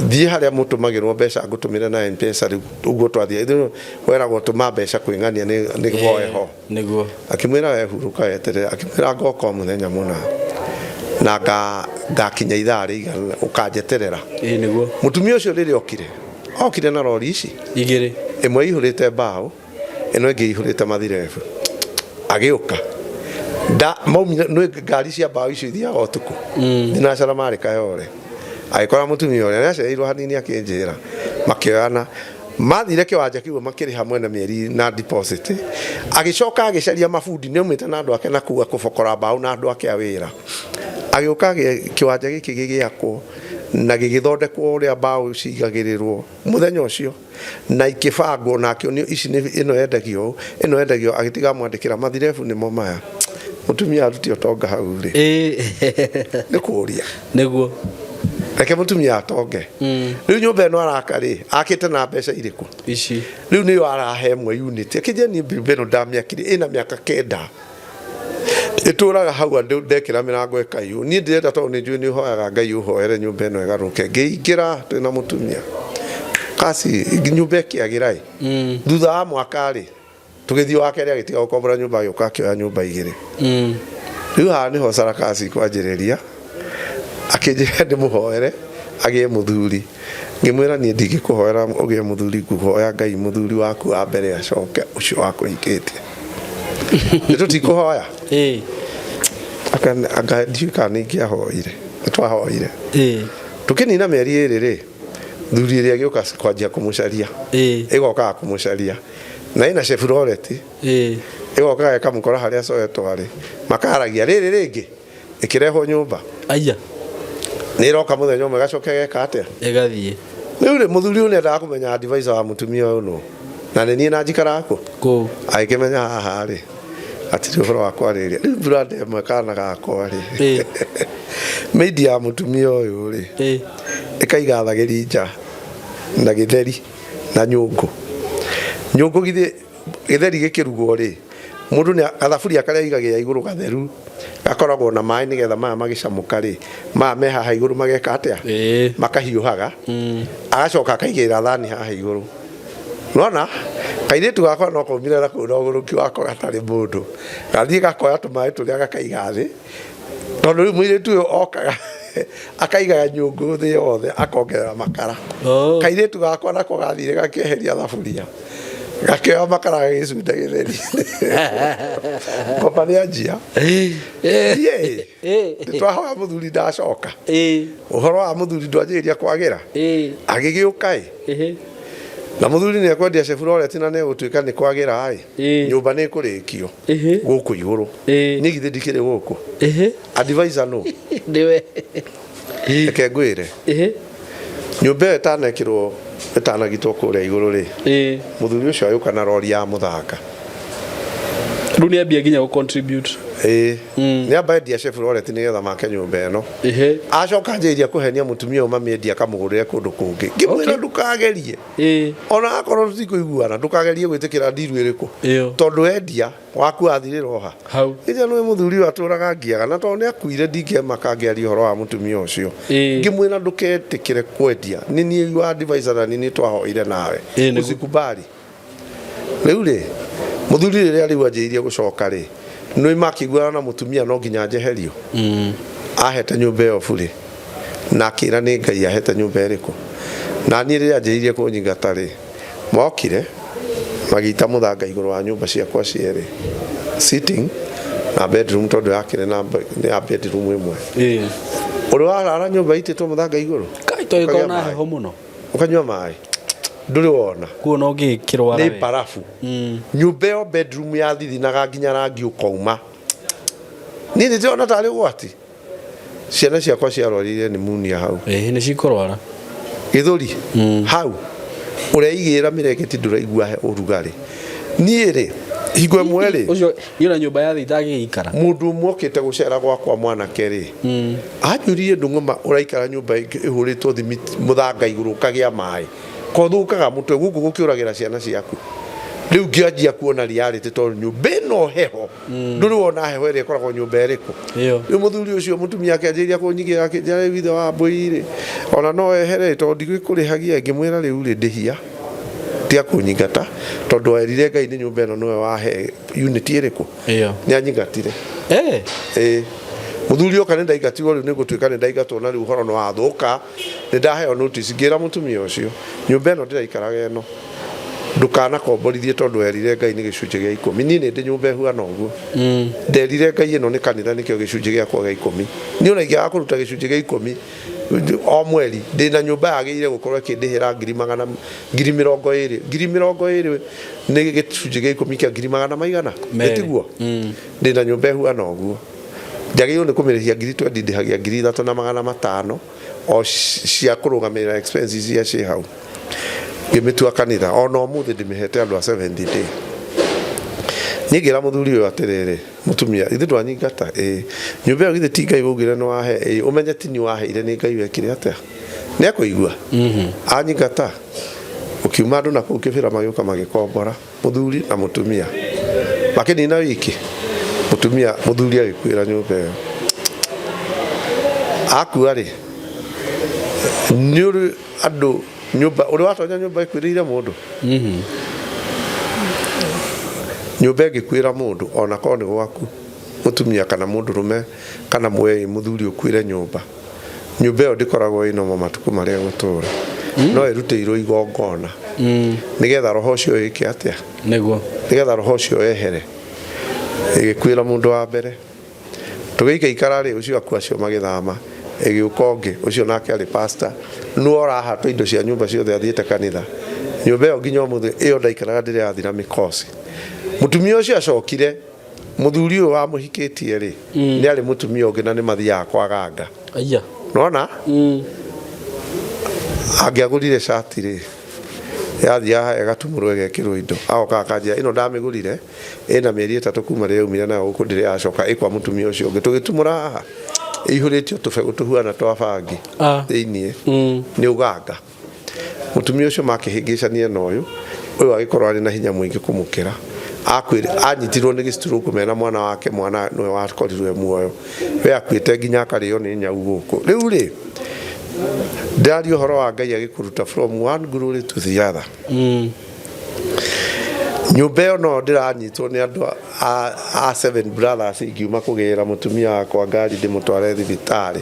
thiĩ harĩa mũtũmagĩrwo mbeca ngũtũmĩre na M-Pesa. Rĩu ũguo twathiĩ ithuĩ weragwo tũma mbeca kwĩng'ania nĩ woe ho. Nĩguo. Akĩmwĩra, we hurũka weterere. Akĩmwĩra, ngoka o mũthenya mũna na ngakinya ithaa rĩigana ũkanjeterera. Ĩĩ nĩguo. Mũtumia ũcio rĩrĩa okire, okire na rori ici igĩrĩ, ĩmwe ĩihũrĩte mbaũ, ĩno ĩngĩ ĩihũrĩte mathirebu. Agĩũka nda maumire nĩ ngari cia mbaũ icio ithiaga ũtukũ, thinacara marĩ Kayore, agĩkora mũtumia ũrĩa nĩ acereirwo hanini, akĩnjĩra makĩoyana. Mathire kĩwanja kĩu makĩrĩha mwene mĩeri na deposit. Agĩcoka agĩcaria mabundi nĩ aumĩte na andũ ake na kũu akũbokora mbaũ na andũ ake a wĩra. Agĩũka kĩwanja gĩkĩ gĩgĩakwo na gĩgĩthondekwo ũrĩa mbaũ cigagĩrĩrwo mũthenya ũcio na ikĩbangwo na akĩonio ici nĩ ĩno yendagio ũũ, ĩno yendagio agĩtiga amwandĩkĩra mathirebu nĩmo maya. Mũtumia aruti ũtonga hau rĩ nĩ kũũria nĩguo reke mũtumia atonge. Rĩu nyũmba ĩno araka rĩ akĩte na mbeca irĩkũ ici? Rĩu nĩyo arahe ĩmwe unit akĩnjia niĩ nyũmba ĩno ndamĩakire ĩna mĩaka 9 ĩtũraga hau andũ ndekĩra mĩrango ĩkaiywo. Niĩ ndĩrenda tondũ nĩ njũĩ nĩ ũhoyaga Ngai ũhoere nyũmba ĩno ĩgarũrũke. Ngĩingĩra twĩna mũtumia kasi nyũmba ĩkĩagĩra ĩ thutha wa mwaka rĩ tũgĩthiĩ wa kerĩ agĩtiga gũkombora nyũmba agĩũka akĩoya nyũmba 2. Rĩu haha nĩho sarakasi kwanjĩrĩria akĩnjĩra ndĩmũhoere agĩe mũthuri. Ngĩmwĩra niĩ ndingĩkũhoera ũgĩe mũthuri, ngũhoya Ngai mũthuri waku wa mbere acoke ũcio wakũhikĩtie. Nĩ tũtikũhoya anga ndiũĩ kana nĩ ingĩahoire. Nĩ twahoire tũkĩnina mĩeri 2 rĩ thuri ĩrĩa ĩgĩũka kwanjia kũmũcaria ĩgokaga kũmũcaria na ĩna Chevrolet ĩgokaga ĩkamũkora harĩa Soweto arĩ makaragia rĩrĩ rĩngĩ ĩkĩrehwo nyũmba. Aya. Nĩ ĩroka mũthenya ũmwe ĩgacoka ĩgeka atĩa? Ĩgathiĩ. Rĩu rĩ mũthuri ũyũ nĩendaga kũmenya advisor wa mũtumia ũyũ nũ na nĩ niĩ na njikaraga kũ kũ agĩkĩmenya haha rĩ hatirĩ ũhoro wa kwarĩrĩria. Rĩu brand ĩmwe kana gakwa rĩ maid ya mũtumia ũyũ rĩ ĩkaiga thagĩri nja na gĩtheri na nyũngũ. Nyũngũ githĩ gĩtheri gĩkĩrugwo rĩ mũndũ nĩ gathaburia karĩa aigagĩrĩra igũrũ gatheru gakoragwo na maĩ nĩgetha maya magĩcamũka rĩ maya me haha igũrũ mageka atĩa makahiũhaga agacoka akaigĩrĩra thani haha igũrũ. Nona kairĩtu gakwa no kaumire na kũu na ũgũrũki wako gatarĩ mũndũ gathiĩ gakoya tũmaĩ tũrĩa gakaiga thĩ tondũ rĩu mũirĩtu ũyũ okaga akaigaga nyũngũ thĩ yothe akongerera makara. Kairĩtu gakwa nako gathire gakĩeheria thaburia gakĩoya makara gagĩcunda gĩtheri ngoma nĩ anjia. Nĩ twahoya mũthuri ndacoka ũhoro wa mũthuri ndwanjĩrĩria kwagĩra agĩgĩũka ĩ na mũthuri nĩ ekwendia Chevrolet na nĩ egũtuĩka nĩ kwagĩra ĩ nyũmba nĩ ĩkũrĩkio gũkũ igũrũ niĩ githĩ ndikĩrĩ gũkũ advisor nũ nĩwe reke ngwĩre nyũmba ĩyo ĩtanekĩrwo ĩtanagitwo kũrĩa igũrũ rĩ mũthuri ũcio agĩũka na rori ya mũthanga. Rĩu nĩ ambia nginya gũ contribute. Ĩĩ nĩ amba endia Chevrolet nĩgetha make nyũmba ĩno. Acoka anjĩrĩria kũhenia mũtumia ũyũ mamĩendia akamũgũrĩre kũndũ kũngĩ. Ngĩmwĩra ndũkagerie ona akorwo tũtikũiguana ndũkagerie gwĩtĩkĩra ndiru ĩrĩkũ tondũ endia waku wathirĩra oha ĩrĩa nĩ mũthuri ũyũ atũraga ngiaga na tondũ nĩ akuire ndingĩmaka ngĩaria ũhoro wa mũtumia ũcio. Ngĩmwĩra ndũketĩkĩre kwendia nĩ niĩ wa advisor na nĩ niĩ twahoire nawe usikubali. Rĩu rĩ mũthuri rĩrĩa rĩu anjĩrĩirie gũcoka rĩ nĩ makĩiguana na mũtumia no nginya njeherio. Ahete nyũmba ĩyo burĩ na akĩra nĩ Ngai ahete nyũmba ĩrĩkũ na niĩ rĩrĩa anjĩrĩirie kũnyingata rĩ mokire magĩita mũthanga igũrũ wa nyũmba ciakwa cierĩ sitting na bedroom tondũ yakĩrĩ na ya bedroom ĩmwe. Ũrĩ warara nyũmba ĩitĩtwo mũthanga igũrũ tondũ na heho mũno ũkanyua maĩ ndũrĩ wona kuo no ngĩkĩrwara nĩ barabu nyũmba ĩyo bedroom yathithinaga nginya rangi ũkauma. Niĩ nĩ ndĩrona tarĩ ũgwati. Ciana ciakwa ciarwarire pneumonia hau. Nĩ cikũrwara gĩthũri hau ũreigĩra mĩrengeti ndũraigua ũrugarĩ. Niĩ rĩ hingo ĩmwe rĩ ũcio niĩ na nyũmba ya thĩ itangĩgĩikara mũndũ ũmwe okĩte gũcera gwakwa mwanake rĩ anjũririe ndũng'oma ũraikara nyũmba ĩhũrĩtwo thimiti mũthanga igũrũ ũkagĩa maĩ kothũkaga mũtwe gũkũ gũkĩũragĩra ciana ciaku. Rĩu ngĩanjia kuona reality tondũ nyũmba ĩno heho ndũrĩ wona heho ĩrĩa ĩkoragwo nyũmba ĩrĩkũ. Rĩu mũthuri ũcio mũtumia akĩanjĩrĩria kũnyigĩra akĩnjĩra rĩu ithe wa mbũi rĩ ona no ehere tondũ ndigĩkũrĩhagia. Ngĩmwĩra rĩu rĩ ndĩhia tiga kũnyingata tondũ erire Ngai nĩ nyũmba ĩno nĩwe wahe unit ĩrĩkũ nĩ anyingatire. Ĩĩ mũthuri oka nĩ ndaingatirwo rĩu nĩ gũtuĩka nĩ ndaingatwo na rĩu ũhoro nĩ wathũka nĩ ndaheo notice ngĩra mũtumia ũcio nyũmba ĩno ndĩraikaraga ĩno ndũkanakomborithie tondũ erire Ngai nĩ gĩcunjĩ gĩa ikũmi. Niĩ nĩ ndĩ nyũmba ĩhuana ũguo nderire Ngai ĩno nĩ kanitha nĩkĩo gĩcunjĩ gĩakwa gĩa ikũmi. Niĩ ona ingĩaga kũruta gĩcunjĩ gĩa ikũmi O mweri ndĩna nyũmba yagĩrĩire gũkorwo ĩkĩndĩhĩra ngiri magana, 20,000, 20,000 nĩ gĩcunjĩ gĩa 10 kĩa ngiri magana maigana. Merĩ. Ĩtiguo ndĩna nyũmba ĩhuana ũguo, njagĩrĩirwo nĩ kũmĩrĩhia 20,000, ndĩhagia 3500 o cia kũrũgamĩrĩra expenses iria ciĩ hau. Ngĩmĩtua kanitha, ona ũmũthĩ ndĩmĩhete andũ a Seventh Day. Niĩ ngĩra mũthuri ũyũ atĩrĩrĩ, mũtumia ithuĩ ndwanyingata, ĩĩ nyũmba ĩyo githĩ ti Ngai waugire nĩ wahe? Ĩĩ, ũmenye ti niĩ waheire, nĩ Ngai wekire atĩa, nĩ ekũigua anyingata. Ũkiuma andũ na kũu kĩbĩra magĩũka magĩkombora mũthuri na mũtumia, makĩnina wiki, mũtumia mũthuri agĩkuĩra nyũmba ĩyo. Akua rĩ, nĩ ũrĩ andũ nyũmba ũrĩ watonya nyũmba ĩkuĩrĩire mũndũ, nyũmba ĩngĩkuĩra mũndũ, ona korwo nĩ gwaku mũtumia kana mũndũrũme kana mwe mũthuri ũkuĩre nyũmba, nyũmba ĩyo ndĩkoragwo ĩnomo matukũ marĩa ĩgũtũra, no ĩrutĩirwo igongona nĩgetha roho ũcio wĩke atĩa? Nĩguo. Nĩgetha roho ũcio wehere. Ĩgĩkuĩra mũndũ wa mbere, tũgĩikaikara rĩ, ũcio akua, acio magĩthama, ĩgĩũka ũngĩ, ũcio nake arĩ pastor, nĩwe ũrahatwo indo cia nyũmba ciothe athiĩte kanitha. Nyũmba ĩyo nginya ũmũthĩ ĩyo ndaikaraga ndĩrĩ yathira mĩkosi. Mũtumia ũcio acokire, mũthuri ũyũ wamũhikĩtie rĩ, nĩ arĩ mũtumia ũngĩ na nĩ mathiaga kwa ganga. Aya. Nona angĩagũrire cati rĩ, yathiaga ĩgatumũrwo ĩgekĩrwo indo, agoka akanjĩra ĩno ndamĩgũrire ĩna mĩeri 3 kuma rĩrĩa yaumire nayo gũkũ, ndĩrĩ yacoka ĩkwa mũtumia ũcio ũngĩ. Tũgĩtumũra haha ĩihũrĩtio tũbegũ tũhuana twa bangi thĩiniĩ, nĩ ũganga. Mũtumia ũcio makĩhĩngĩcania na ũyũ, ũyũ agĩkorwo arĩ na hinya mũingĩ kũmũkĩra. Akuĩre, anyitirwo nĩ gĩstroke mena mwana wake, mwana nĩwe wakorirwo e muoyo, we akuĩte nginya akarĩo nĩ nyau gũkũ. Rĩu rĩ, ndĩraria ũhoro wa Ngai agĩkũruta from one glory to the other. Nyũmba ĩyo no ndĩranyitwo nĩ andũ a Seven Brothers, ingiuma kũgĩra mũtumia wakwa ngari ndĩmũtware thibitarĩ,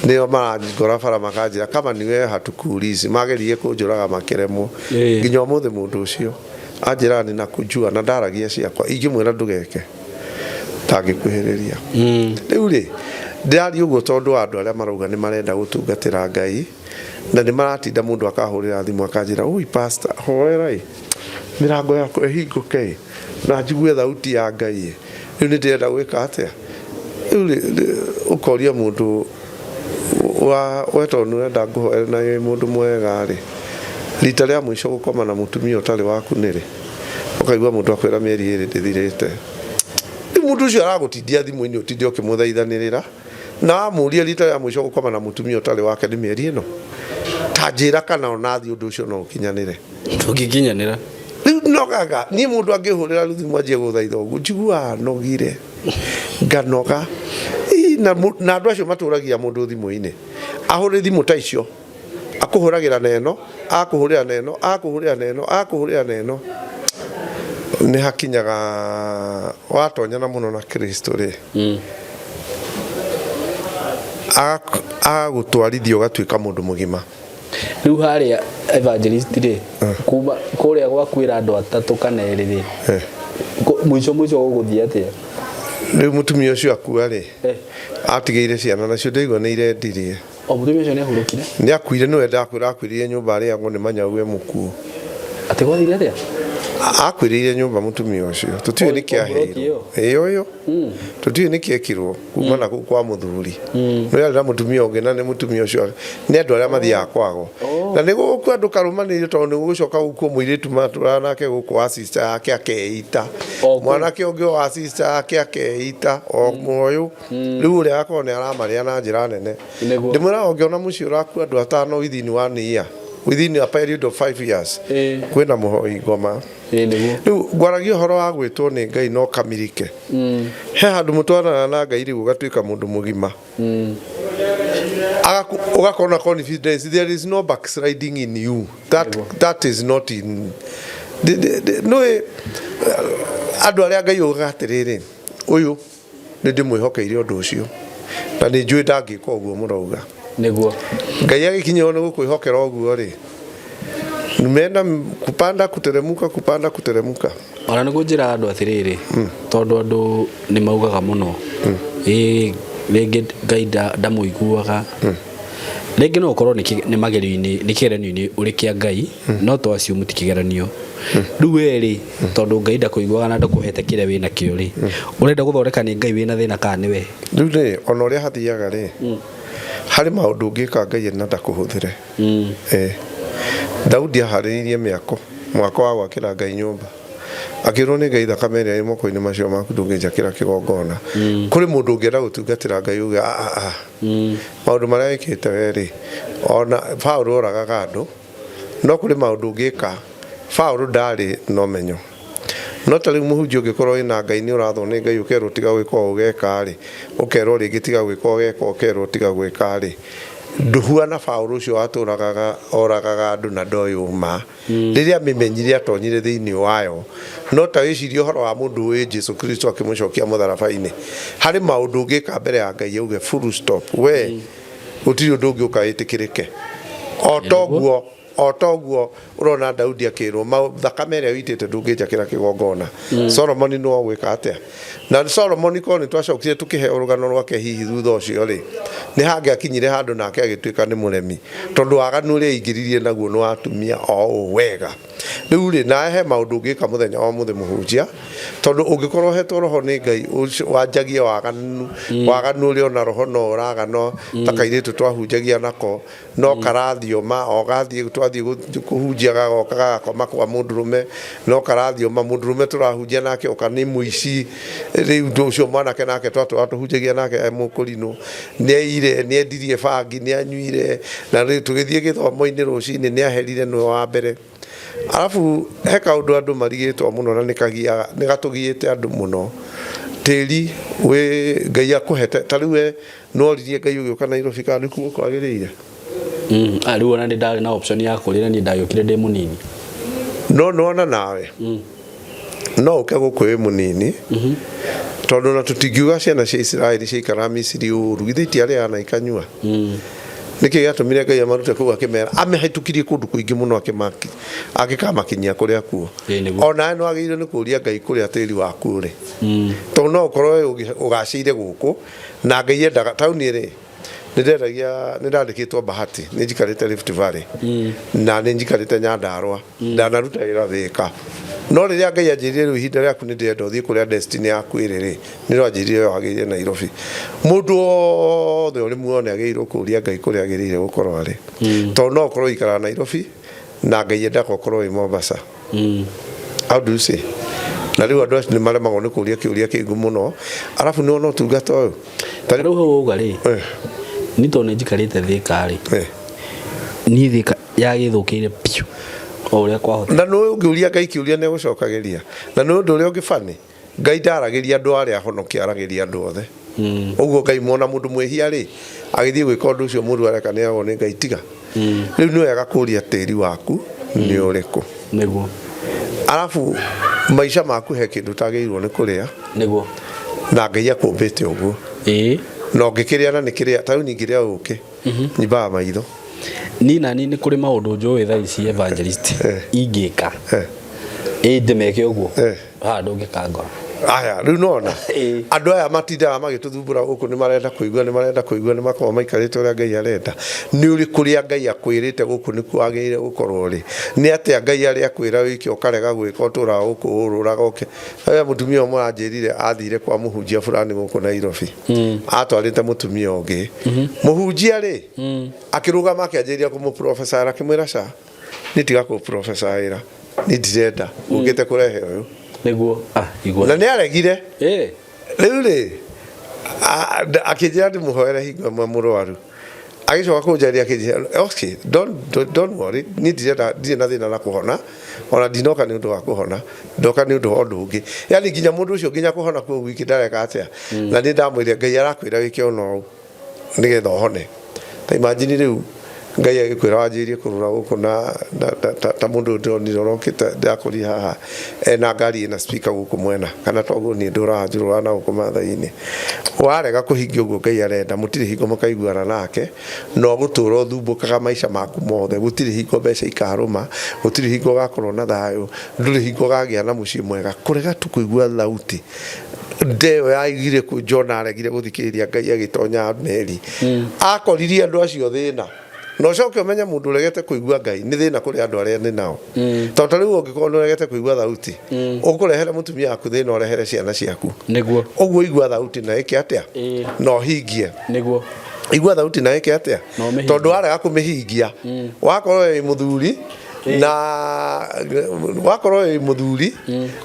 nĩo marangora bara makanjĩra kama ni wewe hatukuulizi. Mageririe kũnjũraga makĩremwo. Nginya ũmũthĩ mũndũ ũcio anjĩraga nĩ nakujua na ndaragia ciakwa, ingĩmwĩra ndũgeke ndangĩkuhĩrĩria. Rĩu rĩ, ndĩraria ũguo tondũ wa andũ arĩa marauga nĩ marenda gũtungatĩra Ngai na nĩ maratinda mũndũ akahũrĩra thimũ akanjĩra, ui pastor, hoera ĩ mĩrango yakwa ĩhingũke ĩ na njigue thauti ya Ngai ĩ, rĩu nĩ ndĩrenda gwĩka atĩa? Rĩu rĩ, ũkoria mũndũ wa we, tondũ nĩ ũrenda ngũhoere na wĩ mũndũ mwega rĩ, rita rĩa mũico gũkoma na mũtumia ũtarĩ waku nĩ rĩ? Ũkaigua mũndũ akwĩra mĩeri 2 ndĩthirĩte. Rĩu mũndũ ũcio aragũtindia thimũ-inĩ, ũtinde ũkĩmũthaithanĩrĩra, na wamũria rita rĩa mũico gũkoma na mũtumia ũtarĩ wake nĩ mĩeri ĩno, ta njĩra kana ona thiĩ ũndũ ũcio no ũkinyanĩre. Ndũngĩkinyanĩra. Rĩu nogaga niĩ mũndũ angĩhũrĩra rĩu thimũ anjie gũthaitha ũguo, njiguaga nogire, nganoga. Ii, na andũ acio matũragia mũndũ thimũ-inĩ, ahũre thimũ ta icio, akũhũragĩra na ĩno, akũhũrĩra na ĩno, akũhũrĩra na ĩno, akũhũrĩra na ĩno. Nĩ hakinyaga watonyana mũno na Kristo rĩ, agagũtwarithia ũgatuĩka mũndũ mũgima. Rĩu harĩa evangelist rĩ, kuma kũrĩa gwakwĩra andũ atatũ kana erĩ rĩ, mũico mũico gũgũthiĩ atĩa? Rĩu mũtumia ũcio akua rĩ, atigĩire ciana nacio ndaigua nĩ irendirie. O mũtumia ũcio nĩ ahurũkire? Nĩ akuire, nĩwe ndakwĩra akuĩrĩire nyũmba arĩagwo nĩ manyau e mũkuũ. Atĩ gwathire atĩa? Akuĩrĩire nyũmba mũtumia ũcio, tũtiũĩ nĩkĩ aheirwo ĩyo ĩyo, tũtiũĩ nĩkĩ ekirwo kuma na kũu kwa mũthuri. Nĩ arĩ na mũtumia ũngĩ, na nĩ mũtumia ũcio nĩ andũ arĩa mathiaga kwago, na nĩ gũgũkua andũ karũmanĩrĩrio, tondũ nĩ gũgũcoka gũkuo mũirĩtu matũraga nake gũkũ wa sister yake akeita, mwanake ũngĩ wa sister yake akeita o mũyũ. Rĩu ũrĩa akorwo nĩ aramarĩa na njĩra nene. Ndĩmwĩraga ũngĩona mũciĩ ũrakua andũ atano within one year, within a period of 5 years, kwĩna mũhoi ngoma. Rĩu ngwaragia ũhoro wa gwĩtwo nĩ Ngai no kamirike, he handũ mũtwaranaga na Ngai, rĩu ũgatuĩka mũndũ mũgima. Ũgakorwo na confidence, there is no backsliding in you, that is not in nĩ andũ arĩa Ngai ugaga atĩrĩrĩ, ũyũ nĩ ndĩmwĩhokeire ũndũ ũcio na nĩ njũĩ ndangĩka ũguo mũrauga. Nĩguo. Ngai agĩkinyĩrwo nĩ gũkwĩhokera ũguo rĩ, menda kupanda kuteremuka, kupanda kuteremuka. Ona nĩguo njĩra andũ atĩrĩrĩ, tondũ andũ nĩ maugaga mũno, ĩ rĩngĩ Ngai ndamũiguaga. Rĩngĩ no ũkorwo nĩ magerio-inĩ, nĩ kĩgeranio-inĩ ũrĩ kĩa Ngai, no to assume ti kĩgeranio. Rĩu we rĩ, tondũ Ngai ndakũiguaga na ndakũhete kĩrĩa wĩ nakĩo rĩ, ũrenda gũthondeka nĩ Ngai wĩna thĩna kana nĩ we? Rĩu rĩ, ona ũrĩa hathiaga rĩ, harĩ maũndũ ũngĩka Ngai na ndakũhũthĩre. Eh. Daudi aharĩrĩirie mĩako, mwako wa gwakĩra Ngai nyũmba. Akĩrwo nĩ Ngai thakame ĩrĩa ĩ moko-inĩ macio maku ndũngĩnjakĩra kĩgongona. Kũrĩ mũndũ ũngĩenda gũtungatĩra Ngai uge ah, ah, ah. Maũndũ marĩa wĩkĩte we rĩ, ona Paũlũ oragaga andũ, no kũrĩ maũndũ ũngĩka. Paũlũ ndarĩ na ũmenyo. No ta rĩu mũhunjia ũngĩkorwo wĩna Ngai nĩ ũrathwo nĩ Ngai ũkerwo tiga gwĩka ũũ ũgeka rĩ, ũkerwo rĩngĩ tiga gwĩka ũgeka, ũkerwo tiga gwĩka rĩ, ndũhuana Paũlũ ũcio watũragaga oragaga andũ na ndoĩ ũma. Rĩrĩa amĩmenyire atonyire thĩinĩ wayo. No ta wĩcirie ũhoro wa mũndũ ũĩ Jesu Kristo akĩmũcokia mũtharaba-inĩ. Harĩ maũndũ ũngĩka mbere ya Ngai auge full stop, we gũtirĩ ũndũ ũngĩ ũka wĩtĩkĩrĩke. O toguo o toguo ũrona Daudi akĩrwo thakame ĩrĩa ũitĩte ndũngĩnjakĩra kĩgongona. Solomoni nĩwe ũgwĩka atĩa? Na Solomoni korwo nĩ twacokire tũkĩheo rũgano rwake hihi thutha ũcio rĩ, nĩ hangĩakinyire handũ nake agĩtuĩka nĩ mũremi, tondũ waganu ũrĩa aingĩririe naguo nĩ wa atumia o ũũ wega. Rĩu rĩ, nawe he maũndũ ũngĩka mũthenya wa ũmũthĩ mũhunjia, tondũ ũngĩkorwo ũhetwo roho nĩ Ngai wanjagie waganu, waganu ũrĩa ona roho no ũragano, ta kairĩtu twahunjagia nako, no karathioma o gathiĩ twathiĩ kũhunjia gagoka gagakoma kwa mũndũrũme no karathioma mũndũrũme tũrahunjia nake oka nĩ mũici rĩu ũndũ ũcio mwanake nake twatũra tũhunjagia nake e mũkũrinũ nĩ aiyire nĩ endirie bangi nĩ anyuire na rĩu tũgĩthiĩ gĩthomo-inĩ rũcinĩ nĩ aherire nĩwe wa mbere arabu he kaũndũ andũ marigĩtwo mũno na nĩkagiaga nĩgatũgiĩte andũ mũno tĩri wĩ Ngai akũhete ta rĩu we Nĩworirie Ngai ũgĩũka Nairobi kana nĩkuo kwagĩrĩire? Ah, rĩu ona nĩ ndarĩ na option ya kũrĩra niĩ ndagĩũkire ndĩ mũnini. No nĩwona nawe no ũke gũkũ wĩ mũnini tondũ ona tũtingiuga ciana cia Isiraeli ciaikaraga Misiri ũru githĩ itiarĩaga na ikanyua nĩkĩ gĩatũmire Ngai amarute kũu akĩmera amĩhĩtũkirie kũndũ kũingĩ mũno akĩkamakinyia kũrĩa kuo onawe nĩwagĩrĩirwo nĩ kũria Ngai kũrĩa tĩri waku ũrĩ tondũ no ũkorwo ũgacĩire gũkũ Na Ngai endaga taũni rĩ nĩ ndendagia nĩ ndandĩkĩtwo Bahati nĩ njikarĩte Rift Valley na nĩ njikarĩte Nyandarua ndanaruta wĩra Thĩka no rĩrĩa Ngai anjĩrire rĩu ihinda rĩaku nĩ ndĩrenda ũthiĩ kũrĩa destiny yaku ĩrĩ rĩ nĩrĩo anjĩrire wagĩrĩire Nairobi mũndũ wothe ũrĩ muoyo nĩ agĩrĩirwo kũria Ngai kũrĩa agĩrĩire gũkorwo arĩ tondũ no ũkorwo ũikaraga Nairobi na Ngai endaga ũkorwo wĩ Mombasa How do you say? Na rĩu andũ acio nĩ maremagwo nĩ kũria kĩũria kĩngũ mũno. Arabu nĩ wona ũtungata ũyũ. Ta rĩu hau wauga rĩ, niĩ tondũ nĩ njikarĩte Thĩka rĩ, niĩ Thĩka yagĩthũkĩire biũ o ũrĩa kwahoteka. Na nĩ ũngĩũria Ngai kĩũria nĩ egũcokagĩria. Na nĩ ũndũ ũrĩa ũngĩ funny, Ngai ndaragĩria andũ arĩa ahonoki aragĩria andũ othe. Ũguo Ngai mona mũndũ mwĩhia rĩ, agĩthiĩ gwĩka ũndũ ũcio mũru areka nĩ eragwo nĩ Ngai tiga. Rĩu nĩ wega kũria tĩri waku nĩ ũrĩkũ. Nĩguo. Arabu maica maku he kĩndũ ũtagĩrĩirwo nĩ kũrĩa. Nĩguo. Na Ngai akũmbĩte ũguo. Ĩĩ. Na ũngĩkĩrĩa na nĩ kĩrĩa, ta rĩu niĩ ingĩrĩa ũkĩ, nyimbaga maitho. Niĩ nani nĩ kũrĩ maũndũ njũĩ thaa ici evangelist ingĩka. Ĩĩ ndĩmeke ũguo. Haha ndũngĩkangora. Aya, rĩu nona andũ aya matindaga magĩtũthumbũra gũkũ nĩ marenda kũigua nĩ marenda kũigua nĩ makoragwo maikarĩte ũrĩa Ngai arenda. Nĩ ũrĩ kũrĩa Ngai akwĩrĩte gũkũ nĩkuo wagĩrĩire gũkorwo ũrĩ? Nĩ atĩa Ngai arĩ akwĩra wĩke ũkarega gwĩka ũtũraga gũkũ ũrũraga ũke. He mũtumia ũmwe anjĩrire athire kwa mũhunjia fulani gũkũ Nairobi. Atwarĩte mũtumia ũngĩ. Mũhunjia rĩ, akĩrũgama akĩanjĩrĩria kũmũprophesy akĩmwĩra ca niĩ tiga kũprophesy niĩ ndirenda ũkĩte kũrehe ũyũ. Nĩguo. Ah, igua. Na nĩ aregire. Rĩu rĩ, akĩnjĩra ndĩmũhoere hingo ĩmwe mũrwaru. Agĩcoka kũnjarĩria akĩnjĩra, okay, don't worry, niĩ ndirenda ndirĩ na thĩna na kũhona, ona ndinoka nĩ ũndũ wa kũhona, ndoka nĩ ũndũ wa ũndũ ũngĩ. Yani nginya mũndũ ũcio nginya kũhona kuo gwiki ndareka atĩa. Na niĩ ndamwĩrire Ngai arakwĩra wĩke ũna ũũ nĩgetha ũhone. Ta imagine rĩu Ngai agĩkwĩra wanjĩrĩrie kũrũra gũkũ na, na, ta, ta, ta mũndũ ũyũ ndĩronire ũrokĩte ndĩrakũria haha ena ngari ĩna speaker gũkũ mwena kana toguo niĩ ndũraga njũrũraga na gũkũ mathai-inĩ warega kũhingia ũguo Ngai arenda mũtirĩ hingo mũkaiguana nake na ũgũtũra ũthumbũkaga maica maku mothe gũtirĩ hingo mbeca ikarũma gũtirĩ hingo ũgakorwo na thayũ ndũrĩ hingo ũgagĩa na mũciĩ mwega kũrega tu kũigua thauti ndeo yaigire kũ Jona aregire gũthikĩrĩria Ngai agĩtonya meri akoririe andũ acio thĩna Na ũcoke ũmenye mũndũ ũregete kũigua Ngai nĩ thĩna kũrĩ andũ arĩa nĩ nao, tondũ ta rĩu ũngĩkorwo nĩ ũregete kũigua thauti, ũkũrehere mũtumia waku thĩna, ũrehere ciana ciaku. Nĩguo. Ũguo igua thauti na ĩke atĩa? Na ũhingie. Nĩguo. Igua thauti na ĩke atĩa? Na ũmĩhingie. Tondũ warega kũmĩhingia, wakorwo wĩ mũthuri na wakorwo wĩ mũthuri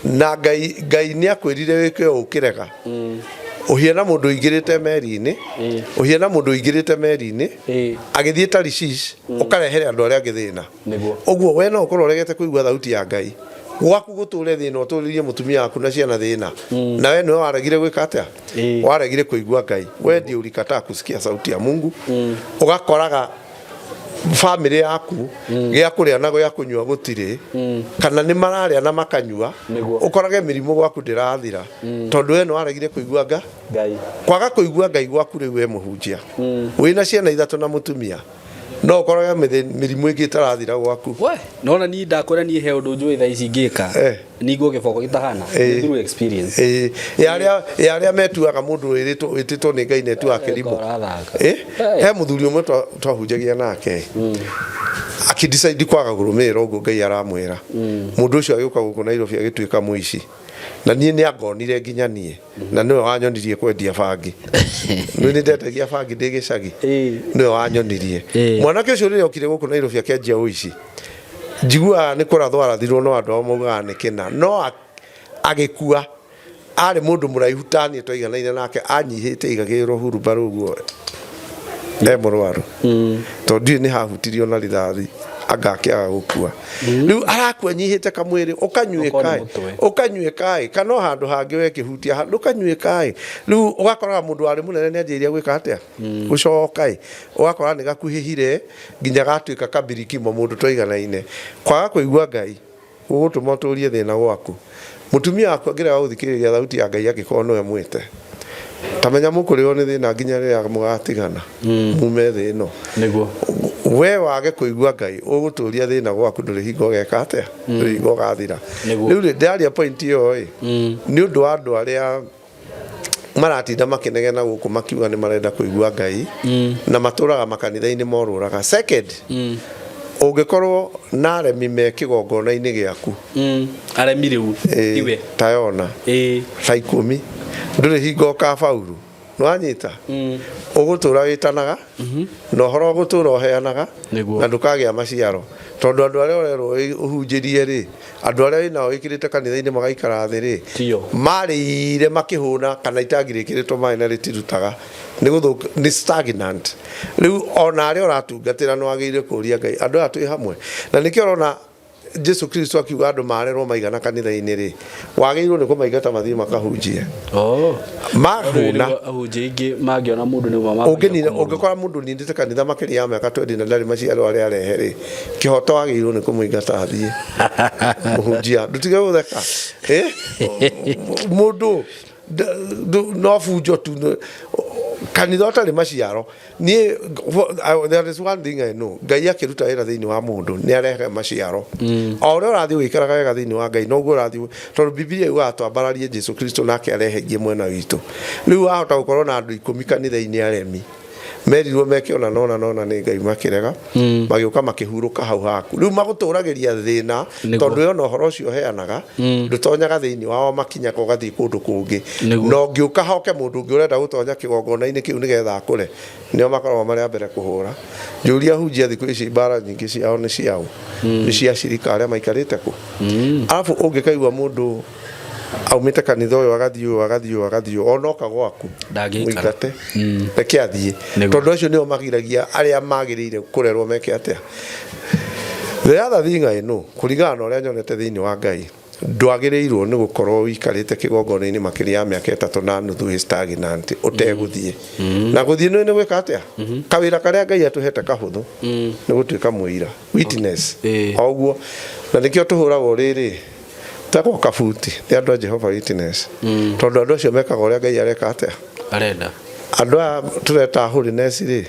na Ngai, Ngai nĩ akwĩrire wĩke ũũ ũkĩrega. Ũhiana mũndũ ũingĩrĩte meri-inĩ, ũhiana mũndũ ũingĩrĩte meri-inĩ agĩthiĩ Tarishish, ũkarehere andũ arĩa angĩ thĩna. Nĩguo. Ũguo we no ũkorwo ũregete kũigua thauti ya Ngai, gwaku gũtũre thĩna, ũtũrĩrie mũtumia waku na ciana thĩna, na we nĩwe waregire gwĩka atĩa? Waregire kũigua Ngai. We ndiye ulikataa kusikia sauti ya Mungu. Ũgakoraga bamĩrĩ yaku gĩa kũrĩa na gĩa kũnyua gũtirĩ, kana nĩ mararĩa na makanyua. Ũkorage mĩrimũ gwaku ndĩrathira, tondũ we nĩ waregire kũigua Ngai. Kwaga kũigua Ngai gwaku rĩu, we mũhunjia wĩna ciana ithatũ na mũtumia, no ũkorage mĩrimũ ĩngĩ ĩtarathira gwaku. We nona niĩ ndakwĩra niĩ he ũndũ njũĩ thaa ici ngĩka ningwo gĩboko gĩtahana. Through experience. Ĩĩ, ya arĩa metuaga mũndũ wĩtĩtwo nĩ Ngai netuaga kĩrimũ. He mũthuri ũmwe twahunjagia nake akĩdecide kwaga kũrũmĩrĩra ũguo Ngai aramwĩra. Mũndũ ũcio agĩũka gũkũ Nairobi agĩtuĩka mũici, na niĩ nĩ angonire nginya niĩ, na nĩwe wanyonirie kwendia bangi. Nĩ ndendagia bangi ndĩ gĩcagi, nĩwe wanyonirie. Mwanake ũcio rĩrĩa okire gũkũ Nairobi akĩanjia ũici, njiguaga nĩ kũrathwo arathirwo, no andũ ao maugaga nĩ kĩna, no agĩkua arĩ mũndũ mũraihu taniĩ twaiganaine nake, anyihĩte igagĩrwo hurumbarũ ũguo e mũrwaru, tondũ ndiũĩ nĩ hahutirio na rithathi anga akĩaga gũkua. Rĩu arakua nyihĩte kamwĩrĩ, ũkanyuĩka Okorwo nĩ mũtwe. Ũkanyuĩka kana o handũ hangĩ wekĩhutia handũ ũkanyuĩka. Rĩu ũgakoraga mũndũ warĩ mũnene nĩ anjĩrĩria gwĩka atĩa? Gũcoka ĩ, ũgakora nĩ gakuhĩhire nginya gatuĩka kabirikimo mũndũ twaiganaine. Kwaga kũigua Ngai gũgũtũma ũtũrie thĩna gwaku. Mũtumia waku angĩrega gũthikĩrĩria thauti ya Ngai, angĩkorwo nĩwe mwĩte, tamenya mũkũrĩo nĩ thĩna nginya rĩrĩa mũgatigana mume thĩ ĩno. Nĩguo. We wage kũigua Ngai ũgũtũria thĩna gwaku, ndũrĩ hingo ũgeka atĩa? Ndũrĩ hingo ũgathira. Rĩu rĩ, ndĩraria point ĩyo ĩ nĩ ũndũ wa andũ arĩa maratinda makĩnegena gũkũ makiuga nĩ marenda kũigua Ngai na matũraga makanitha-inĩ morũraga. Second, ũngĩkorwo na aremi me kĩgongona-inĩ gĩaku. Aremi rĩu tiwe. Ta yona ta 10, ndũrĩ hingo ũkabauru. Nĩwanyita, ũgũtũra wĩtanaga na ũhoro ũgũtũra ũheanaga na ndũkagĩa maciaro, tondũ andũ arĩa ũrerwo ũhunjĩrie rĩ, andũ arĩa wĩnao wĩkĩrĩte kanitha-inĩ magaikara thĩ rĩ, marĩire makĩhũna kana itangi rĩkĩrĩtwo maĩ na rĩtirutaga, nĩ gũthũka, nĩ stagnant. Rĩu ona arĩa ũratungatĩra nĩ wagĩrĩire kũria Ngai, andũ aya twĩ hamwe na nĩkĩo ũrona Jesu Kristo akiuga andũ marerwo maigana kanitha-inĩ rĩ, wagĩrĩirwo nĩ kũmaingata mathiĩ makahunjie. Mahũna. Ahunjia aingĩ mangĩona mũndũ nĩ Ũngĩnina, ũngĩkora mũndũ nindĩte kanitha makĩria ya mĩaka 20 na ndarĩ maciaro arĩa arehe rĩ, kĩhoto wagĩrĩirwo nĩ kũmũingata athiĩ mũhunjia. Ndũtige gũtheka. Mũndũ no bunjo tu kanitha ũtarĩ maciaro. Niĩ there is one thing I know: Ngai akĩruta wĩra thĩinĩ wa mũndũ nĩ arehaga maciaro. O ũrĩa ũrathiĩ ũgĩikaraga wega thĩinĩ wa Ngai, noguo ũrathiĩ, tondũ Bibilia yugaga twambararie Jesu Kristo nake arehe ingĩ mwena witũ. Rĩu wahota gũkorwo na andũ 10 kanitha-inĩ aremi merirwo meke ona nona nona nĩ Ngai, makĩrega, magĩũka makĩhurũka hau haku. Rĩu magũtũragĩria thĩna, tondũ we ona ũhoro ũcio ũheanaga ndũtonyaga thĩinĩ wao, makinyaga ũgathiĩ kũndũ kũngĩ. Na ũngĩũka hoke mũndũ ũngĩ ũrenda gũtonya kĩgongona-inĩ kĩu nĩgetha akũre, nĩo makoragwo marĩ a mbere kũhũra. Njũria hunjia thikũ ici mbara nyingĩ ciao nĩ ciao, nĩ cia cirika arĩa maikarĩte kũ. Arabu ũngĩkaigua mũndũ aumĩte kanitha ũyũ agathiĩ ũyũ agathiĩ ũyũ agathiĩ ũyũ, ona oka gwaku mũingate, reke athiĩ, tondũ acio nĩo magiragia arĩa magĩrĩire kũrerwo meke atĩa. The other thing I know, kũringana na ũrĩa nyonete thĩinĩ wa Ngai, ndwagĩrĩirwo nĩ gũkorwo ũikarĩte kĩgongona-inĩ makĩria ya mĩaka 3.5 wĩ stagnant ũtegũthiĩ. Na gũthiĩ nĩ gwĩka atĩa? Kawĩra karĩa Ngai atũhete kahũthũ nĩ gũtuĩka mũira, witness, o ũguo. Na nĩkĩo tũhũragwo rĩrĩ tegwo kabuti nĩ andũ a Jehova Witness, tondũ andũ acio mekaga ũrĩa Ngai areka atĩa? Arenda. Andũ aya tũreta holiness rĩ,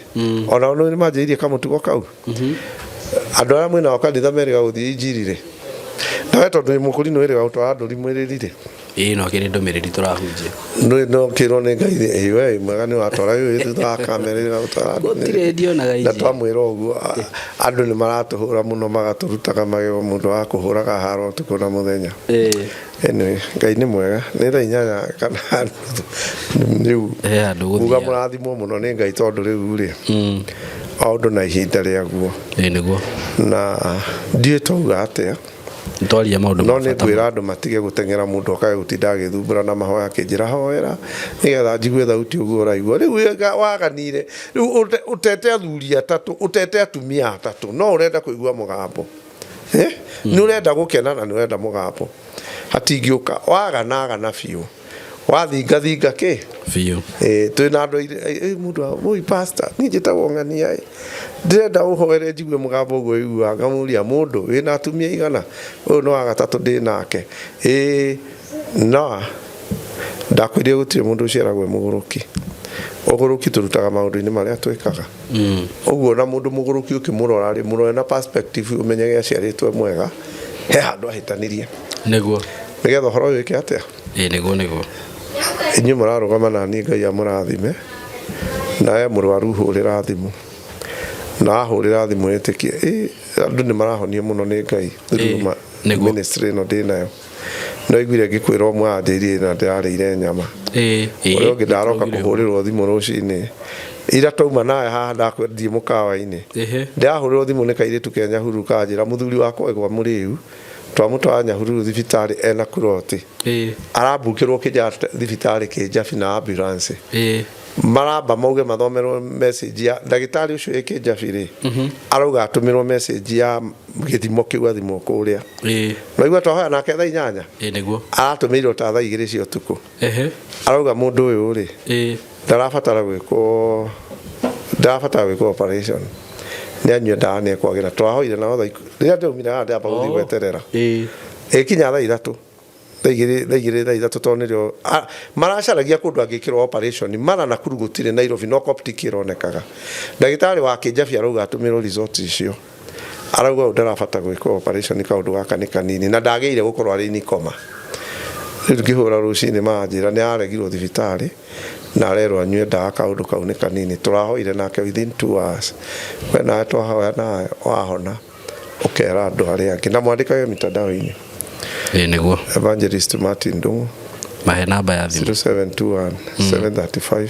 onao nĩ manjĩrĩirie kamũtugo kau. Andũ arĩa mwĩnao kanitha merĩga gũthiĩ injiri rĩ, nawe tondũ wĩ mũkũrinũ wĩrĩga gũtwara ndũri mwĩrĩri rĩ. Ĩĩ, no kĩrĩ ndũmĩrĩri tũrahunjia. No kĩrwo nĩ Ngai ĩ, we mwega nĩ watwara wĩ thutha wa kamera ĩgagũtwara. Gũtirĩ ndionaga na injiri. Twamwĩra ũguo, andũ nĩ maratũhũra mũno, magatũrutaga magego, mũndũ wa kũhũraga haro ũtukũ na mũthenya. Anyway, Ngai nĩ mwega. Nĩ thaa 8 kana nuthu rĩu. Andũ uga gũthiaga. Mũrathimwo mũno nĩ Ngai, tondũ rĩu rĩ, o ũndũ na ihinda rĩaguo. Ĩĩ, nĩguo. Na ndiũĩ twauga atĩa. Twaria maũndũ no ma nĩ bata. Ngwĩra andũ matige gũteng'era mũndũ okage gũtinda agĩthumbũra na mahoya akĩnjĩra hoera nĩgetha njigue thauti ũguo ũraigua. Rĩu waganire rĩu ũtete athuri atatũ, ũtete atumia atatũ, no ũrenda kũigua mũgambo. Eh? Nĩ ũrenda gũkena na nĩ ũrenda mũgambo, hatingĩũka waganagana biũ, wathingathinga kĩ biũ. Twĩ na andũ mũndũ wa oi pastor, niĩ njĩtagwo ng'ania ĩ, ndĩrenda ũhoere njigue mũgambo ũguo ũiguaga. Ngamũria, mũndũ wĩna atumia igana? Ũyũ nĩ wa gatatũ ndĩ nake. Ĩĩ, no ndakwĩrire gũtirĩ mũndũ ũciaragwo e mũgũrũki. Ũgũrũki tũrutaga maũndũ-inĩ marĩa twĩkaga. Ũguo na mũndũ mũgũrũki ũkĩmũrora rĩ, mũrore na perspective, ũmenyage aciarĩtwo e mwega, he handũ ahĩtanirie. Nĩgetha ũhoro ũyũ wĩke atĩa? Ĩĩ, nĩguo. Inyuĩ mũrarũgama na niĩ, Ngai amũrathime. Nawe mũrwaru hũrĩra thimũ, na wahũrĩra thimũ ĩtĩkie ĩ, andũ nĩ marahonio mũno nĩ Ngai through ministry ĩno ndĩ nayo. No iguire ngĩkwĩra ũmwe anjĩrire na ndĩrarĩire nyama. Ũrĩa ũngĩ ndaroka kũhũrĩrwo thimũ rũcinĩ ira twauma nawe haha, ndakwendie mũkawa-inĩ. Ndĩrahũrĩrwo thimũ nĩ kairĩtu ke Nyahururu, kanjĩra mũthuri wakwa egwa mũrĩu, twamũtwara Nyahururu thibitarĩ ena kuroti, arambukĩrwo Kenyatta thibitarĩ Kĩnjabi na ambulance. Maramba mauge mathomerwo message ya ndagĩtarĩ ũcio ĩ Kĩnjabi rĩ, arauga atũmĩrwo message ya gĩthimo kĩu athimwo kũrĩa. Naigua twahoya nake thaa 8. Ĩĩ, nĩguo. Aratũmĩirwo ta thaa 2 cia ũtukũ. Arauga mũndũ ũyũ rĩ, ndarabatara gwĩkwo operation, nĩ anyue ndawa nĩ ekwagĩra. Twahoire nao thaa rĩrĩa ndaumire haha, ndĩramba gũthiĩ gweterera ĩkinya thaa 3, thaa 2, thaa 2, thaa 3, tondũ nĩrĩo maracaragia kũndũ angĩkĩrwo operation mara Nakuru gũtirĩ, Nairobi no Coptic ĩronekaga. Ndagĩtarĩ wa Kĩnjabi arauga atũmĩrwo result icio, arauga ũyũ ndarabata gwĩkwo operation, kaũndũ gaka nĩ kanini na ndagĩrĩire gũkorwo arĩ in coma. Rĩu ngĩhũra rũcinĩ maranjĩra nĩ aregirwo thibitarĩ na arerwo anyue ndawa, kaũndũ kau nĩ kanini. Tũrahoire nake within 2 hours. We nawe twahoya nawe wahona, ũkera andũ arĩa angĩ na mwandĩkage mitandao-inĩ. Ĩĩ, nĩguo. Evangelist Martin Ndung'u. Mahe namba ya thimũ. 0721 735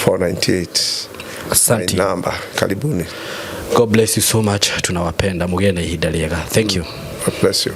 498. Asante. My number. Karibuni. God bless you so much. Tunawapenda, mugĩe na ihinda rĩega. Thank you. God bless you.